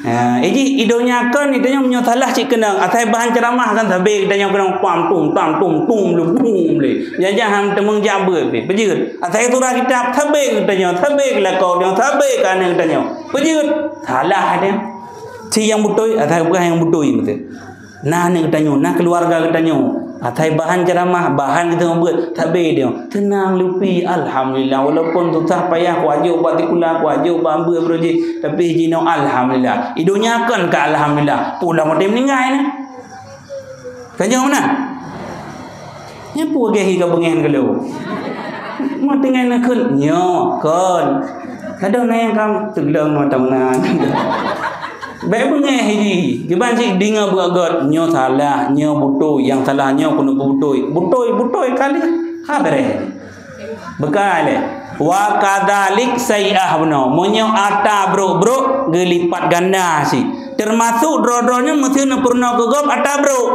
Ha, iji, i donya kon, i donya meunyoe salah cit keunong, asai bahan ceuramah kan sabé geutanyoe keunong pam tum, tam tum, tum, lum, tum lé. Jangan-jangan han teumeung jak beuet pih. Peujeuet. Asai surah kitab sabé geutanyoe, sabé keu lakoe geutanyoe, sabé keu aneuk geutanyoe. Peujeuet. Salah ada. Si nyang beutôi, asai bukan nyang beutôi beutôi. Na aneuk geutanyoe, na keuluwarga geutanyoe. Asai bahan ceuramah, bahan geutanyoe beuet, sabé tanyoe. Teunang leupie, alhamdulillah. Walaupun susah payah, kuajo bak sikula, kuajo bak ambeuet beuroji, tapi jinoe alhamdulillah. I donya kon ka alhamdulillah. Pulang watèe meuninggai na. Kan jeuet meunan? Nyan peue gèh ka beungèh keu lôn. Mau tinggai na kheun, nyoe kon. Kadang na nyang kam teugleng mata meunan. Bèk beungèh jih. Kiban cit deungö beuet gèt, nyoe salah, nyoe beutôi, nyang salah nyoe keuneuk beutôi. Beutôi, beutôi kali. Ha, beureh. Beukai lé. Wa kadzalik sai'ah bunoe. Meunyoe ata brok-brok geulipat ganda cit. Teumasok droe-droe nyoe meusé neupeurunoe keu gob ata brok.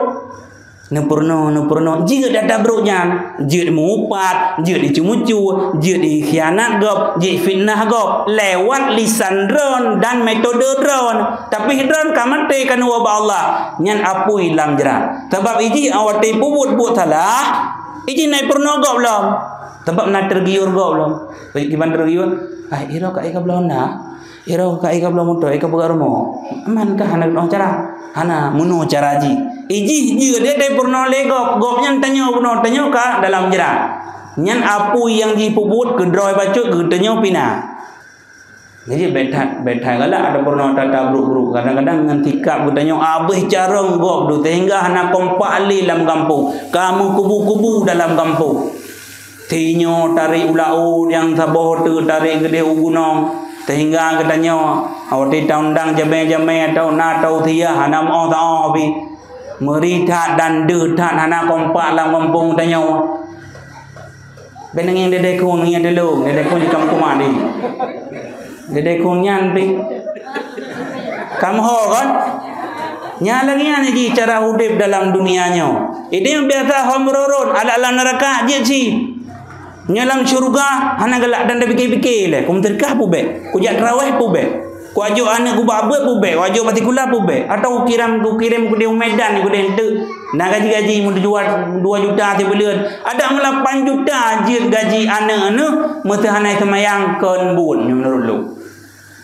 Neupeurunoe, neupeurunoe, jeuet ata brok nyan. Jeuet meuupat, jeuet jiceumeucue, jeuet jikhianat gob, jeuet fitnah gob. Lewat lisan droe dan metode droe. Tapi droe ka maté ka neuwoe bak Allah. Nyan apui lam jrat. Sabab iji watèe peubuet buet salah, iji na ipeurunoe gob lom. Sabab na teugiur gob lom. Kiban teugiur, "Ai, iroe ka éh ka bloe na? Iroe ka éh ka bloe moto, éh ka peugah rumoh." Man ka hana geunoe cara. Hana meunoe cara jih. Ijih jeuet dia dai peurunoe lé gob. Gob nyan tanyoe peurunoe, tanyoe ka dalam jrat. Nyan apui nyang jipeubuet keu droe bacut geutanyoe pih na. Jadi bèk that, bèk that galak ada peurunoe ata brok-brok. Kadang-kadang ngon sikap geutanyoe abéh carông gob tu sehingga hana kompak lé lam gampông. Ka meukubu-kubu dalam gampông. Sinyoe tarek u laôt, nyang saboh teuk tarek keudéh u gunong, sehingga geutanyoe watèe taundang jamé-jamé atau na tausiah hana meu'oh-ta'oh pih. Meuri that dan deuh that hana kompak lam gampông tanyoe. Bèk neungieng Dede Khueng, neungieng Dede Khueng, Dede Khueng jikam kumat di. Dede Khueng nyan pih. Kam ho kon? Nyan lagèe nyan jih cara udép dalam dunia nyoe. Idéh biasa ho meururot, adak lam neuraka jeuet cit. Nyoe lam syeuruga hana galak dan tapike-pike lé. Kumeuseudeukah peue bèk, kujak teurawéh peue bèk, kuajo aneuk kubak beuet peue bèk, kuajo bak sikula peue bèk, atau kukirém, kukirém keudéh u Medan keudéh enteuk. Na gaji-gaji meudua, dua juta sibuleuen. Adak meulapan juta jeuet gaji aneuk neuh, meuseuhana seumayang kon buet nyoe meunurot lôn.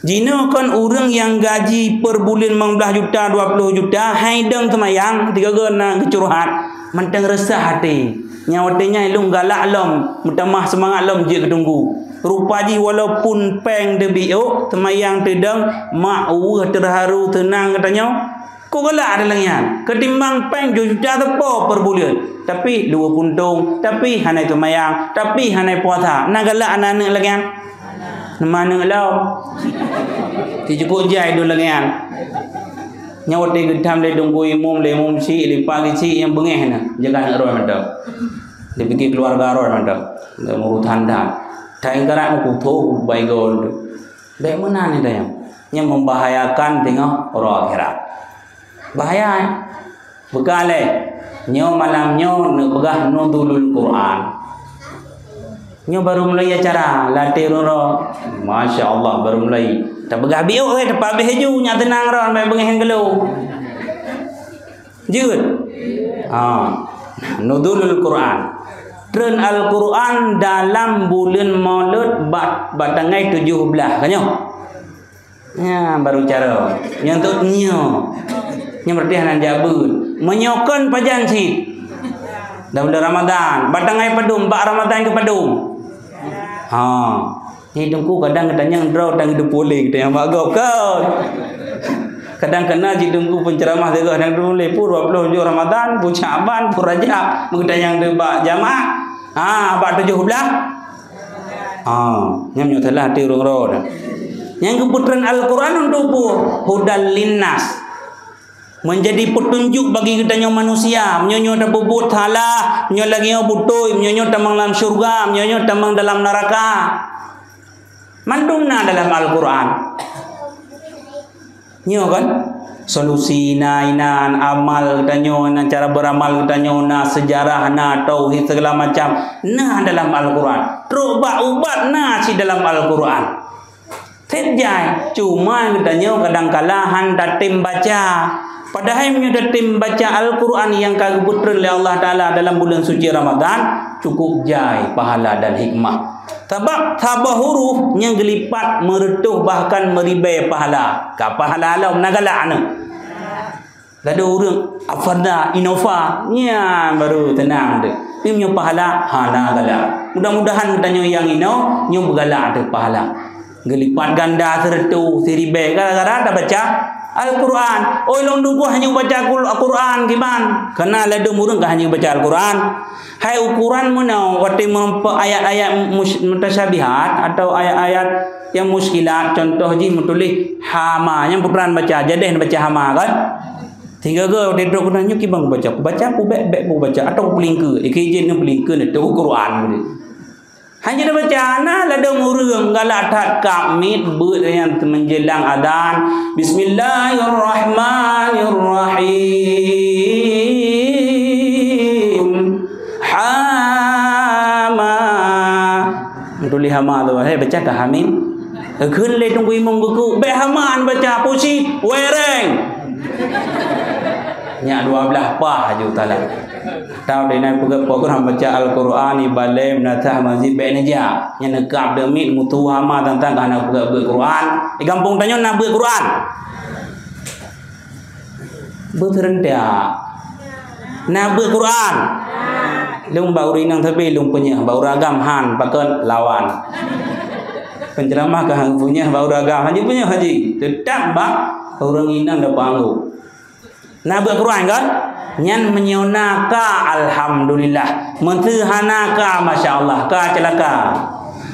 Jinoe kon ureueng nyang gaji per buleuen limong blaih juta, dua ploh juta, hai dong seumayang, tiga-tiga na geucurhat, mantong reusah até. Nyang watèe nyan lôn galak lom, meutamah seumangat lom jeuet keu teungku. Rupa jih walaupun péng teubiôk, seumayang teudong, mak weueh teuharu teunang geutanyoe. Kok galak ada lagèe nyan, keutimbang péng juta teupo per buleuen, tapi luweue puntông, tapi hana seumayang, tapi hana puasa. Na galak aneuk-aneuk lagèe nyan? Neumanök lom. Cukôp jai dum lagèe nyan. Nyoe watèe geutham lé teungku imum, lé imum chik, lé pak chik nyang beungéh na, jaga aneuk droe mantong. Dipike keuluwarga droe mantong. Dak meurutan that. That ibarat meukuto bai gol tu. Bèk meunan ni tanyong. Nyan membahayakan teungoh uroe akhirat. Bahaya, eh? Peugah lé, nyoe malam nyoe neupeugah Nuzulul Quran. Nyoe baru mulai acara, latèe roro. Masya Allah, baru mulai. Tapeugah biôk, eh, tapabéh ju, nyak teunang ron, bèk beungéh geulô. Jeuet? Ha. Nuzulul Quran. Treun Al-Quran dalam buleuen Maulud ba-, bak tanggai tujoh blaih, ka nyoe? Nyan baru cara. Nyang tu nyoe. Nyan berarti hana jak beuet. Meunyoe kon pajan cit. Dah bulan Ramadan, bak tanggai padum, bak Ramadan keu padum. Ha. Ni teungku kadang geutanyong droe dan geuteupeue lé geutanyong bak gob kan. Kadang kena cit teungku penceramah teuga dan geuteupeue lé pun dua puluh tujoh Ramadan, pun Syaban, pun Rajab, geutanyong di bak jamaah. Ha, bak tujoh blaih. Ha, nyan nyoe salah até ureueng droe dah. Nyang geupeutreun Al-Quran untuk peue? Hudal linnas. Menjadi petunjuk bagi geutanyoe manusia. Meunyoe nyoe tapeubuet salah, meunyoe lagèe nyoe beutôi, meunyoe nyoe tamong lam syurga, meunyoe nyoe tamong dalam neraka. Mandum na dalam Al-Quran. Nyoe kan? Solusi na inan, amal geutanyoe na, cara beramal geutanyoe na, sejarah na, tauhid segala macam na dalam Al-Quran. Trok bak ubat na cit dalam Al-Quran. Sép jai, cuma geutanyoe kadang kala han tatem baca. Padahai meunyoe tatem baca Al-Quran nyang ka geupeutreun lé Allah Taala dalam buleuen suci Ramadan, cukup jai pahala dan hikmah. Sabab saboh huruf nyang geulipat meureutôh bahkan meuribèe pahala. Ka pahala lom na galak aneuk. Ladôm ureueng Avanza, Innova, nyan baru teunang teuh. Tapi meunyoe pahala, hana galak. Mudah-mudahan geutanyoe nyang inoe, nyoe beugalak teuh pahala. Geulipat ganda seureutôh, siribèe, gara-gara tabaca Al-Quran. Oi, lôn tuboh hana baca Al-Quran, kiban. Karena ladôm ureueng ka hana baca Al-Quran. Hai ukuran meunoe, watèe meureumpok ayat-ayat mus-, mutasyabihat atau ayat-ayat nyang muskilat, contoh jih meutuléh hama, nyang putran baca, jadeh baca hama kan? Sehingga geu di trok keunan nyoe kiban kubaca, kubaca, kubèk-bèk kubaca, atau kupelingkeue, ikei jih nyoe pelingkeue, nyoe Quran. Hana baca, na ladôm ureueng galak that kap miet beuet nyang menjelang azan. Bismillahirrahmanirrahim. Hama. Tuléh hama tu, hai baca ka hamim. Kheun lé teungku imum geuku, bèk hama baca, pusi, wereng. Nyak dua blaih pah aju talam. Tau deh nai peugah pokok hamba baca Al-Quran, ibalèe meunasah masjid bèk neujak. Nyan neukab deumiet mutu hama tantang ka hana peugah beuet Quran. Di gampông tanyoe na beuet Quran. Beuseureuntèe. Na beuet Quran. Lôn bak ureueng inong sabe lôn peunyoh, bak ureueng agam han, pakon lawan. Penceramah ka han peunyoh bak ureueng agam, haji peunyoh haji. Teutap bak ureueng inong dapat anggô. Na beuet Quran kan? Nyan meunyoe na ka, alhamdulillah. Meunteue hana ka, masya Allah, ka ceulaka.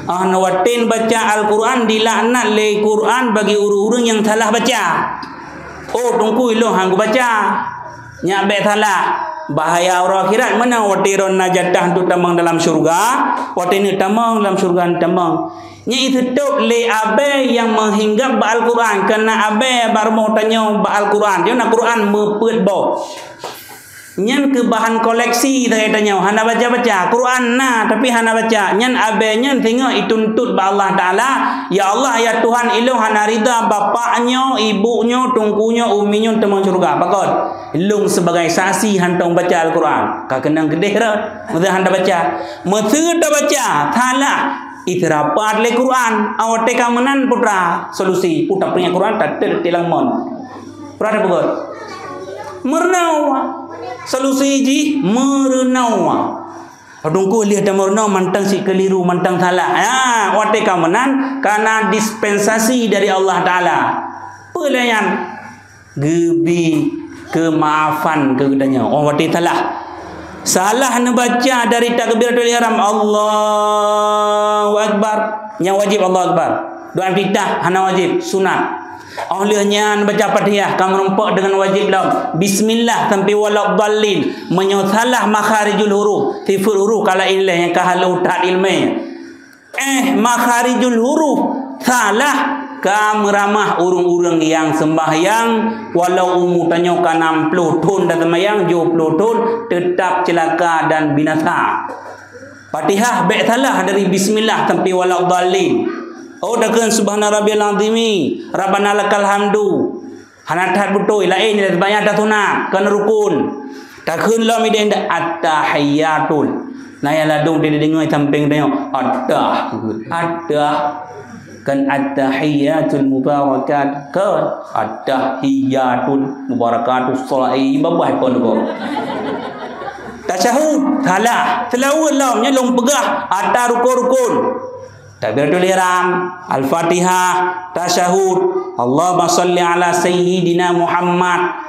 Ah, na watèe baca Al-Quran dilaknat lé Quran bagi ureueng-ureueng nyang salah baca. Oh, teungku ilôn han kubaca. Nyak bèk salah. Bahaya uroe akhirat meunan watèe droe na jatah untuk tamong dalam syurga, watèe neuk tamong dalam syurga neuk tamong. Nyan jiteutob lé abèe nyang meuhinggab bak Al-Quran, keu na abèe bak rumoh tanyoe bak Al-Quran. Nyoe na Quran meupeuet boh. Nyan keu bahan koleksi sagai tanyoe, hana baca-baca. Quran na, tapi hana baca. Nyan abèe nyan singoh jituntot bak Allah Taala, "Ya Allah, ya Tuhan, ilôn hana rida bapak nyoe, ibu nyoe, teungku nyoe, umi nyoe tamong syurga." Pakon? Lôn sibagai saksi hantom baca Al-Quran. Ka keunong keudeh rot, meuseu han tabaca. Meuseu tabaca, salah. Itirapat lé Quran. Awai teuka meunan putra solusi. Putra peuingat Quran, tatet tilang mon. Putra ada peugah. Meureunoe. Solusi jih meureunoe. Teungku lheueh tameureunoe mantong cit keliru, mantong salah. Ya, watèe ka meunan, ka na dispensasi dari Allah Taala. Peue lé nyan? Geubri keumaafan keu geutanyoe. Oh, watèe salah. Salah neubaca dari takbiratul ihram, Allahu Akbar. Nyang wajéb Allahu Akbar. Doa iftitah hana wajib, sunat. Óh lheueh nyan baca Fatihah ka meurumpok deungon wajib lom. Bismillah sampai waladdallin. Meunyoe salah makharijul huruf, sifeut huruf ka laén lé nyang ka haleuh that ileumèe. Eh, makharijul huruf salah, ka meuramah ureuëng-ureuëng nyang seumbahyang, walau umu tanyoe ka nam ploh thon dan seumbahyang, jôh ploh thon, teutap ceulaka dan binasa. Fatihah bék salah dari bismillah sampai waladdallin. Oh, takheun subhana rabbiyal azimi, rabbana lakal hamdu. Hana that beutôi, laén nyan seumbahyang tasunat, kon rukun. Takheun lom idéh at-tahiyyatul. Nah, nyang ladôm dideungoe sampéng tanyoe, at-tah, at-tah. Kon at-tahiyyatul mubarakat, kon at-tahiyyatul mubarakatus shalah. Eh, babah pun tu. Tasyahud, salah. Seulaweuet lom, nyan lôn peugah, ata rukun-rukun. Takbiratul ihram, Al-Fatihah, tasyahud, Allahumma shalli ala sayyidina Muhammad.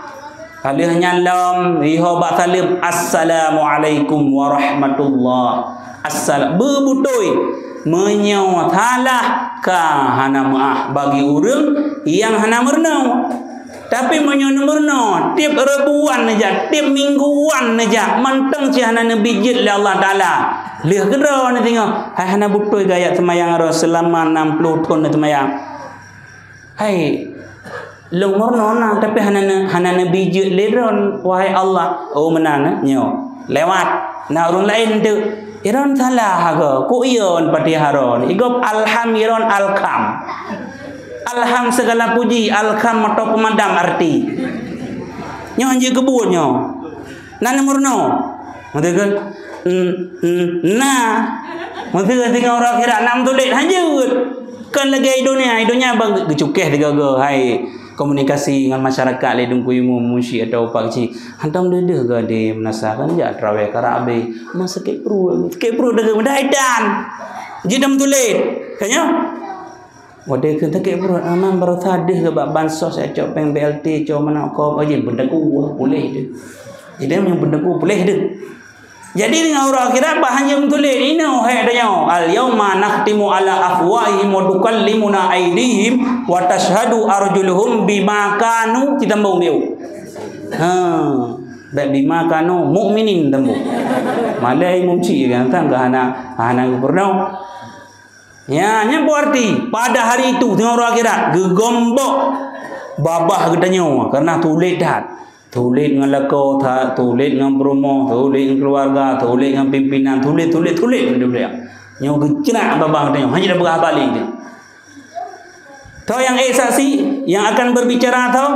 Ka lheueh nyan lom, riho bak saleuem, Assalamualaikum warahmatullah. Assalam. Beubeutôi, meunyoe salah ka hana meuáh bagi ureuëng nyang hana meurunoe. Tapi meunyoe neumeurunoe, tieb ribuan neujak, tieb mingguan neujak, mantong cit hana neubijeuet lé Allah Taala. Lheueh keudroe neudeungoe, hai hana beutôi gaya seumayang droe seulama nam ploh thon neuseumayang. Hai, lôn meurunoe na, tapi hana ne-, hana neubijeuet lé droe, wahai Allah. Oh, meunan, eh, nyoe. Lewat. Na ureuëng laén teuk. Iron salah ke? Kok iron Fatihah ron? Igob alham iron alkam. Alham segala puji, alkam moto pemadam arti. Nyoe hanjeuet keubuet nyoe. Na nomor no. Maksud ke? N-, n-, na. Maksud ke tinggal orang akhirat, na meutulet hanjeuet. Kan lagée dunia, dunia bang geucukeh tiga go. Hai, komunikasi ngon masyarakat lé dungku imum, musyik atau pakcik. Hantom deuh-deuh ga di meunasah kan jak traweh karab abéh. Masa sakét pruet, sakét pruet deuh mudah edan. Jidam tulet. Kan nyo? Wadai keu sakét pruet, aman barosa deuh ga bak bansos, cok péng B L T, cok mana kop, aja bendeku puléh deuh. Jadi nyang bendeku puléh deuh. Jadi dengan ureuëng akhirat bah hanya meutulet inoe hai tanyoe. Al yauma nakhtimu ala afwahihim wa tukallimuna aidihim wa tashhadu arjuluhum bima kanu, kita mau Ha. Baik bima kanu mukminin tembu. Malai mumci kan tang ke hana hana gubernur. Ya, nyan berarti pada hari itu tengok orang akhirat gegombok babah geutanyoe karena tulit that. Tulit ngon lakoe that, tulit ngon peurumoh, tulit ngon keluarga, tulit ngon pimpinan, tulit, tulit, tulit ngon dia. Nyoe geucerak babah geutanyoe, hanya dah berah balik dia. Tho nyang ék saksi, yang akan berbicara tho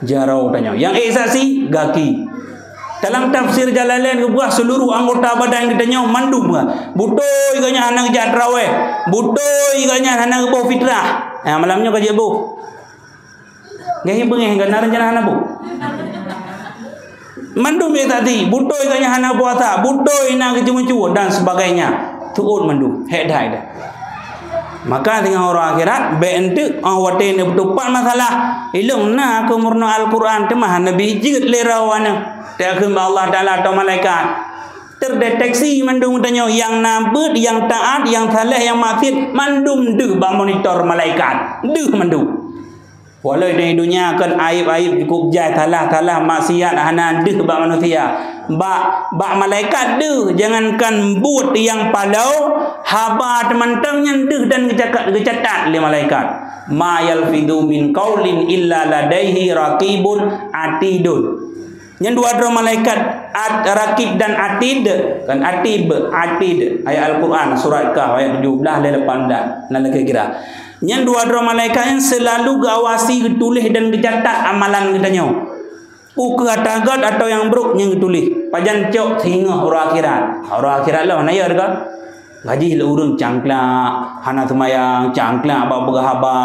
jaroe tanyoe. Yang ék saksi gaki. Dalam tafsir Jalalain geubuah seluruh anggota badan geutanyoe mandum. Butôi geuhnyan hana geujak traweh. Butôi geuhnyan hana geuboh fitrah. Ya, malam nyoe ka jeuet boh. Geuh beungéh geuhnyan rencana hana boh. Mandum ék saksi, butôi geuhnyan hana puasa, butôi na geuceumeucue dan sebagainya. Tuot mandum, hék dai dah. Maka singoh uroe akhirat, bék enteuk, oh, watée neupeutupat masalah. Ilong na keu meurunoe Al-Quran, teuma hana bijeuet lé roh aneuk. Takheun bak Allah Taala atau malaikat. Terdeteksi mandum tanyoe nyang na beuet, nyang taat, nyang saleh, nyang maksiet, mandum deuh bak monitor malaikat. Deuh mandum. Walau di dunia kan aib-aib cukup jai, salah-salah maksiat hana deuh bak manusia. Bak, bak malaikat deuh, jangankan buet nyang palong, haba teumantong nyan deuh dan geucatat, geucatat lé malaikat. Ma yalfidhu min qaulin illa ladaihi raqibun atidun. Nyan dua droe malaikat, at-, Rakib dan Atid, kan Atib, Atid, ayat Al-Quran, surat Kahf, ayat tujuh belas lé lapan belas, na lagée kira. Nyan dua droe malaikat nyan seulalu geuawasi, geutuléh dan geucatat amalan geutanyoe. Peu kheueh ata gét atau nyang brok nyan geutuléh. Pajan cok singoh uroe akhirat. Uroe akhirat lom, na ya deungoe? Gaji lé ureuëng cangklak, hana seumayang, cangklak bak peugah haba,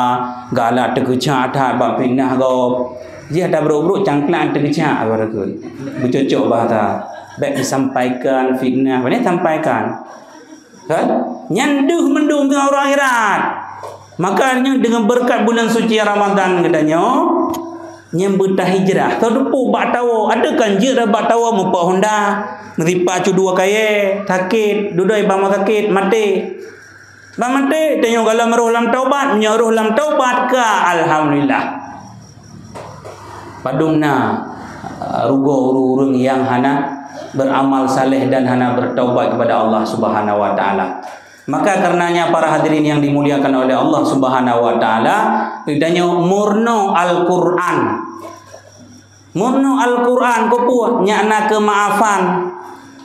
galak teukeucak that bak fitnah gob. Jih ata brok-brok cangklak teukeucak, ibarat keu beucocok bahasa. Bék disampaikan fitnah, pane sampaikan. Kan? Nyan deuh mandum teungoh uroe akhirat. Maka nyan deungon beureukat buleuen suci Ramadhan geutanyoe, nyang beutah hijrah, teudeupôk bak tawoe, adak kan jeuet bak tawoe meupat honda, meusipat cu dua kayée, sakét, dudoe bak rumah sakét, maté. Ban maté, tanyoe gohlom roh lam taubat, meunyoe roh lam taubat ka alhamdulillah. Padum na, uh, rugoe ureuëng-ureuëng nyang hana beramal saleh dan hana bertaubat kepada Allah Subhanahu wa Ta'ala. Maka karenanya, para hadirin yang dimuliakan oleh Allah Subhanahu wa Ta'ala, geutanyoe murno Al-Quran. Murno Al-Quran keupeue? Nyak na keumaafan.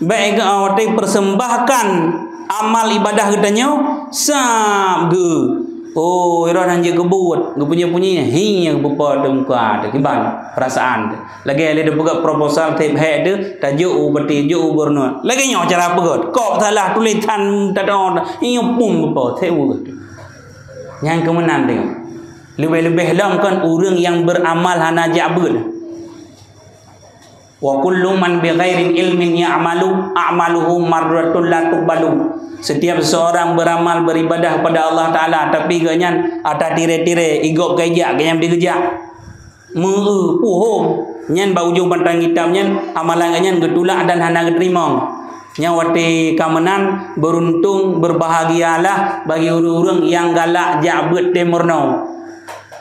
Bék geu-, watée persembahkan amal ibadah geutanyoe, sab geu. Oh, iroh han jeuet keubuet, geupunye-punye, hi, geupeupeu teuh muka teuh, kiban perasaan teuh. Lagée lé teupeugah proposal thép hék teuh, tajok u peuti, jok u gubernur. Lagée nyoe cara peugah, kok salah tulésan, tadong, inyoe pum beupo, thép u. Nyang keumeunan teuh. Leubeh-leubeh lom kon ureuëng nyang beramal hana jak beuet. Wa kullu man bi ghairi ilmin ya'malu, a'maluhu mardudatun la tuqbalu. Setiap seorang beramal beribadah kepada Allah Ta'ala, tapi gobnyan ata tiré-tiré, igop keujak, gobnyan dikeujak. Meu-eu, puhom. Nyan bak ujong batang kitab nyan, amalan gobnyan geutulak dan hana geuteurimong. Nyan watée ka meunan, beruntung, berbahagialah bagi ureuëng-ureuëng nyang galak jak beuet tém meurunoe.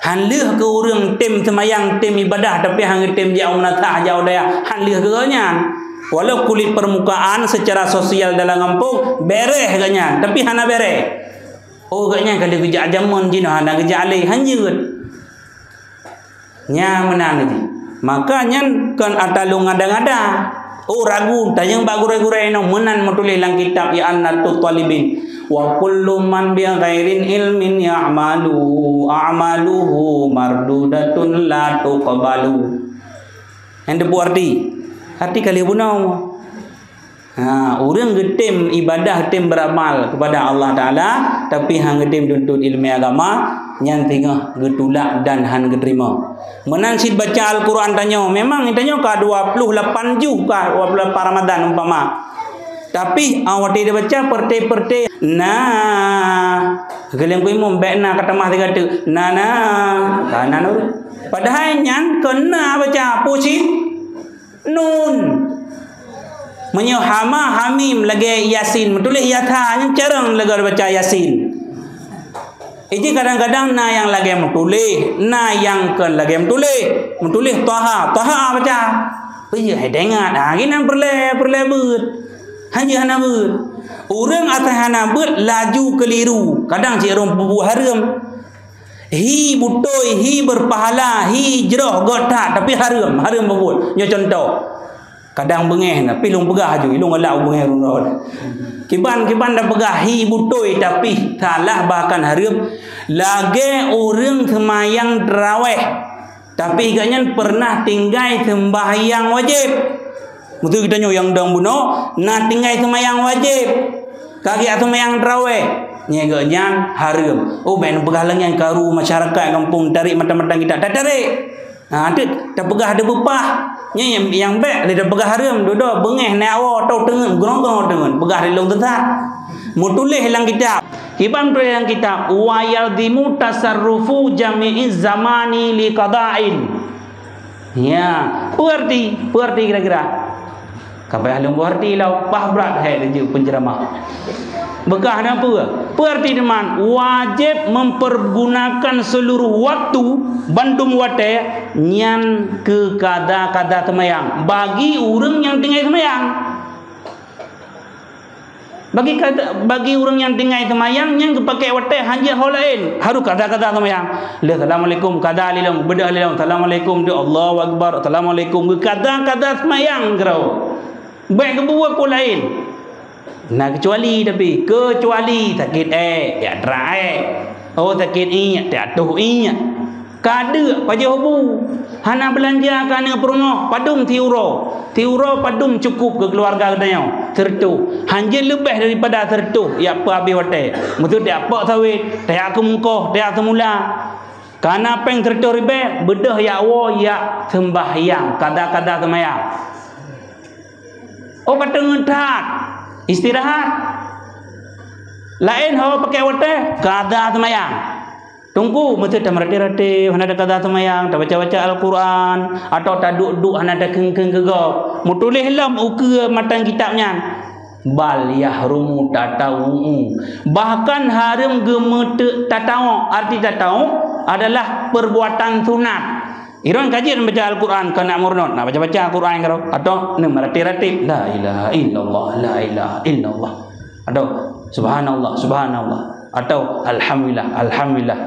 Han lheueh keu ureuëng tém seumayang, tém ibadah, tapi han geutém jak u meunasah, jak u dayah, han lheueh keu gobnyan. Walau kulit permukaan secara sosial dalam gampông, bereh gobnyan, tapi hana bereh. Oh, gobnyan ka lheueh geujak jameun jinoe hana geujak lé, han jeuet. Nyan meunan jih. Maka nyan kon ata lôn ngada-ngada. Oh, ragu, tanyong bak gurée-gurée nyoe meunan meutuléh lam kitab I'anatut Thalibin. Wa kullu man bi ghairin ilmin ya'malu, a'maluhu mardudatun la tuqbalu. Nyan teupeue arti? Arti ka lheueh bunoe. Ha, ureuëng geutém ibadah, tém beramal kepada Allah Ta'ala, tapi han geutém tuntut ileumé agama, nyan singoh geutulak dan han geuteurimong. Meunan cit baca Al-Quran tanyoe, memang tanyoe ka dua puluh lapan juh, ka dua puluh lapan Ramadan umpama. Tapi, ah, watée dibaca perte-perte, na, geuleng ku imum, bék na ka tamah tiga teuk, na, na, ka na nurut. Padahai nyan kon na baca, peue cit? Nun. Meunyoe hama, hamim, lagée Yasin, meutuléh yatha, nyan carông lagée baca Yasin. Iji kadang-kadang na nyang lagée meutuléh, na nyang kon lagée meutuléh. Meutuléh Taha, Taha baca. Peue hai teuingat, ha, ginan peureulée, peureulée beuet. Hana hana beuet. Ureuëng asai hana beuet laju keuliru, kadang cit rhom peubuet hareuem. Hi beutôi, hi berpahala, hi jroh göt that, tapi hareuem, hareuem peubuet. Nyoe cuntoh. Kadang beungéh na, pih lôn peugah aju, lôn galak u beungéh lôn rot. Kiban-kiban dah peugah hi beutôi, tapi salah bahkan hareuem. Lagée ureuëng seumayang tarawéh, tapi gobnyan peureunah tinggai seumbahyang wajéb. Meuseu geutanyoe nyang dong bunoe na tinggai seumayang wajéb. Ka geujak seumayang tarawéh, nyan gobnyan hareuem. Oh, bék neupeugah lagée nyan karu masyarakat gampông tarék mata-mata kita. Tatarék. Ha, teuk tapeugah deubeupah. Nyan nyang, nyang bék lé tapeugah hareuem. Dudoe beungéh na awoe tau teungeut, geunoe-geunoe teungeut. Peugah lé lôn teusat. Meutuléh lam kitab. Kiban tuléh lam kitab, "Wa yalzimu tasarrufu jami'iz zamani li qada'in." Ya, peue arti? Peue arti kira-kira? Ka payah lôn beuarti lom, bah brat hai laju penceramah. Beukah na peue? Peue arti teuma? Wajéb mempergunakan seluruh waktu, bandum watée, nyan keu kada-kada seumayang. Bagi ureuëng nyang tinggai seumayang. Bagi kada, bagi ureuëng nyang tinggai seumayang, nyang geupakék watée hanjeuet ho laén, harôh kada-kada seumayang. Lheueh assalamualaikum, kada lilong, beudôh lilong, assalamualaikum, di Allahu Akbar, assalamualaikum, geukada-kada seumayang keudroe. Bék geubuet peue laén. Na keucuali tapi, keucuali sakét ék, jak trak ék. Oh, sakét iék, jak toh iék. Ka deuk pajoh bu. Hana beulanja ka aneuk peurumoh, padum siuroe. Siuroe padum cukup keu keuluwarga geutanyoe. Seureutoh. Hanjeuet leubeh daripada seureutoh jak peuhabéh watée. Meuseu jak pok sawét, tajak keu mungkoh, tajak seumula. Ka na péng seureutoh ribée, beudôh jak woe jak seumbahyang, kada-kada seumayang. Oh, ka teungeut that. Istirahat. Laén ho pakék watée, kada seumayang. Teungku, meuseu tameuratéb-ratéb, hana takada seumayang, tabaca-baca Al-Quran, atawa taduek-duek hana takheun-kheun keu gob. Meutuléh lom ukeue matan kitab nyan. Bal yahrumu tatawu'u. Bahkan hareuem geumeuteuk tatawuk. Arti tatawuk adalah perbuatan sunat. Iron ka jeuet baca Al-Quran, ka nak murnot, nak baca-baca Al-Quran keudroe. Atau neumeuratéb-ratéb, "La ilaha illallah, la ilaha illallah." Atau, "Subhanallah, subhanallah." Atau, "Alhamdulillah, alhamdulillah."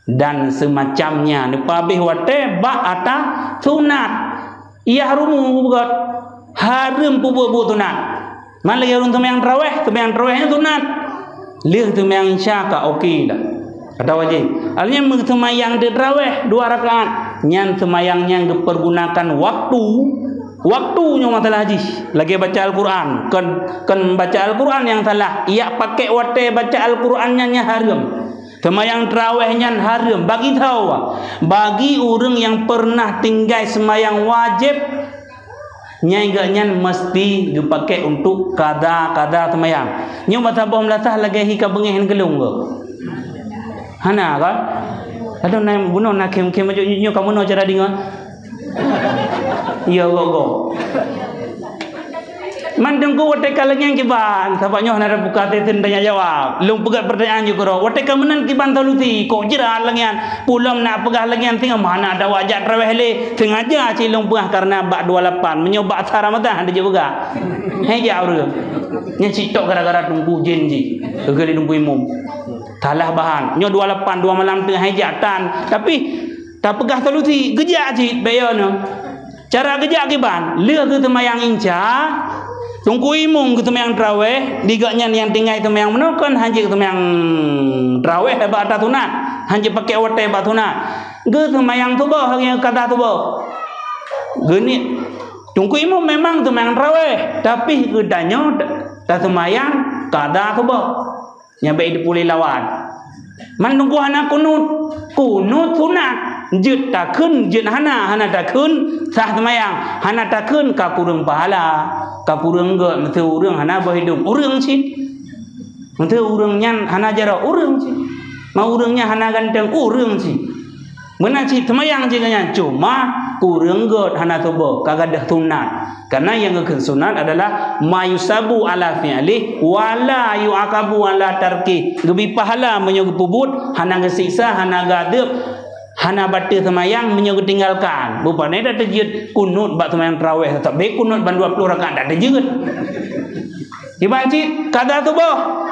Dan semacamnya. Neupeuhabéh watée bak ata sunat. Yahrumu beugét. Hareuem peubuet buet sunat. Man lagée ureuëng seumayang tarawéh, seumayang tarawéh nyan sunat. Lheueh seumayang isya ka oke dah. Ata wajéb. Artinya, meuseumayang di tarawéh dua rakaat. Nyan seumayang nyang geupeurgunakan waktu. Waktu nyoe masalah jih. Lagée baca Al-Quran. Kon, kon baca Al-Quran nyang salah. Yak pakai watée baca Al-Quran nyan nyang hareuem. Seumayang tarawéh nyan hareuem bagi thawa, bagi ureuëng nyang peureunah tinggai seumayang wajéb, nyang geuh nyan meuseuti geupakai untuk kada-kada seumayang. Nyoe bak saboh meulasah lagée hi ka beungéh ngon geulong geuh. Hana ka? Aduh, na bunoe na khém-khém nyoe, nyoe ka bunoe cara deungoe. Ya, go-go. Man Teungku watée ka lagée nyan kiban, sabab nyoe hana buka teuntang tanya jawab. Lôn peugah pertanyaan jih keudroe. Watée ka meunan kiban solusi, kok jeurat lagée nyan. Pulom nak peugah lagée nyan, singoh mana ada wajak traweh lé. Sengaja cit lôn peugah karena bak dua lapan. Meunyoe bak sa Ramadhan hana jeuet peugah. Hai jak ureuëng. Nyan cit tok gara-gara Teungku jén jih. Keukeuli Teungku Imum. Salah bahan. Nyoe dua lapan, dua malam teungoh hai jak tan. Tapi tapeugah solusi, geujak cit, bék yo nyoe. Cara geujak kiban, lheueh geuseumayang insya, Teungku Imum geuseumayang traweh, di gobnyan nyang tinggai seumayang meunoe kon hanjeuet seumayang traweh bak ata sunat, hanjeuet pakai watée bak sunat. Geuseumayang suboh, lagée kada suboh. Geuniet, Teungku Imum memang seumayang traweh, tapi geutanyoe ta-, taseumayang kada suboh. Nyan bék jiteupeue lé lawan. Man Teungku hana kunut. Kunut sunat. Jeuet takheun, jeuet hana, hana takheun, sah seumayang. Hana takheun, ka kureueng pahala. Ka kureueng gét, meuseu ureuëng hana boh idong. Ureuëng cit. Meuseu ureuëng nyan hana jaroe, ureuëng cit. Ma ureuëng nyan hana ganteng, ureuëng cit. Meunan cit seumayang jih nyan, cuma kureueng gét hana tuboh, ka gadôh sunat. Karena nyang geukheun sunat adalah ma yusabu ala fi'lih wa la yu'aqabu ala tarkih. Geubri pahala meunyoe geupeubuet, hana geusiksa, hana geuadeueb, hana bateue seumayang meunyoe geutinggalkan. Bukon tateujeuet kunut bak seumayang traweh, tapi kunut ban dua ploh rakaat tateujeuet. Kiban cit kada tuboh.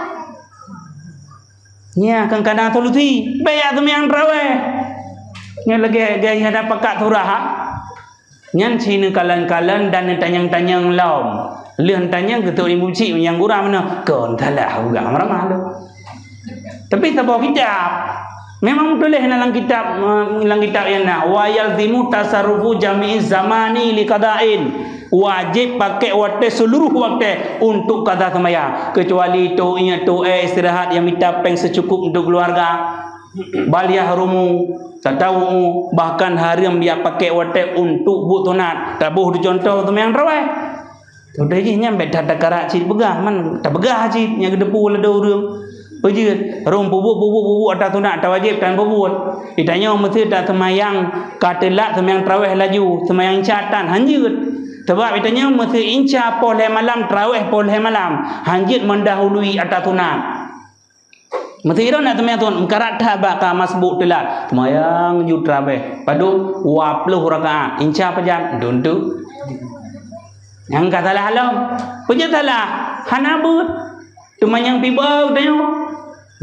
Nyan kan kadang solusi, bék jak seumayang traweh. Nyan lagée, lagée nyang na pakat surah, ha? Nyan ci neukalon-kalon dan neutanyong-tanyong lom. Lheueh neutanyong keutok ibu cik nyang gura meunoe, kon salah peugah ramah-ramah tu. Tapi saboh kitab. Memang meutuléh na lam kitab, eh, lam kitab nyang na, "Wa yalzimu tasarrufu jami'iz zamani li qada'in." Wajéb pakai watée seuluruh watée untuk kada seumayang, keucuali toh ingat toh, eh, istirahat nyang mita péng seucukup untuk keuluwarga. Bal yahrumu tatawu'u, bahkan hareuem jak pakai watée untuk buet sunat. Taboh di contoh seumayang traweh. Toh jih nyan bék that takarak cit peugah, man tapeugah cit nyang geuteupeue lé ureuëng. Peujeuet, rhom peubuet, peubuet, peubuet ata sunat, tawajéb tan peubuet. Geutanyoe meuseuti taseumayang ka teulat seumayang traweh laju, seumayang insya tan, hanjeuet. Sabab geutanyoe meuseuti insya poh lhée malam, traweh poh lhée malam, hanjeuet meundahului ata sunat. Meuseuti droe na seumayang sunat, meukarat that bak ka masbuk teulat, seumayang ju traweh, padub dua ploh rakaat, insya pajan, dum tu. Nyang ka salah lom. Peue nyang salah? Hana beuet. Teuma nyang pih beuet geutanyoe.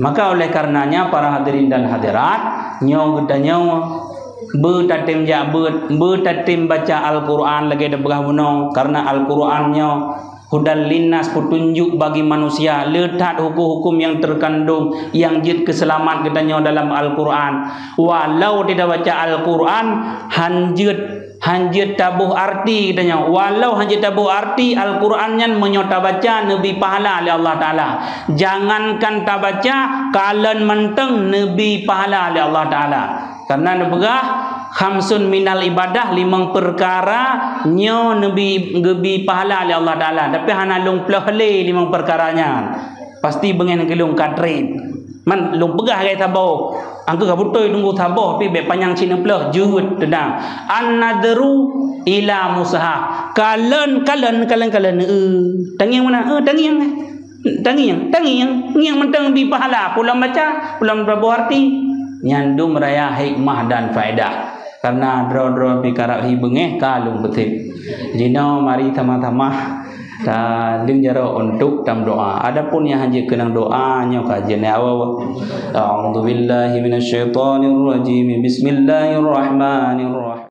Maka oleh karenanya, para hadirin dan hadirat, nyoe geutanyoe beutatem jak beuet, beutatem baca Al-Quran lagée tapeugah bunoe, karena Al-Quran nyoe hudal linnas, petunjuk bagi manusia, le that huköm-huköm nyang teukandong nyang jeuet keu seulamat geutanyoe dalam Al-Quran. Walau tidak baca Al-Quran, hanjeuet Hanjeuet taboh arti geutanyoe. Walau hanjeuet taboh arti Al-Quran nyan, meunyoe tabaca neubri pahala lé Allah Taala. Jangankan tabaca, kalon mantong neubri pahala lé Allah Taala. Karena neupeugah, "Khamsun minal ibadah", limong peukara nyoe neubri, geubri pahala lé Allah Taala. Tapi hana lôn ploh lé limong peukara nyan. Pasti beungéh ngon lôn ka treb. Man lôn peugah lagèe saboh. Angkeu ka beutôi teungku saboh pih bèk panyang sineuploh jeuet teudang. An-nadru ila musaha. Kalon, kalon, kalon, kalon. Eh, tangieng meunan? Eh, tangieng. Tangieng, tangieng. Ngieng mantong bi pahala. Pulang baca, pulang taboh arti. Nyan dum raya hikmah dan faedah. Karena droe-droe pih karab hi beungèh ka lôn peusép. Jinoe mari sama-sama ta leueng jaroe untuk tameudoa. Adapun nyang hanjeuet keunong doa nyoe ka jeuet awai-awai. A'udzubillahi minasyaitonirrajim. Bismillahirrahmanirrahim.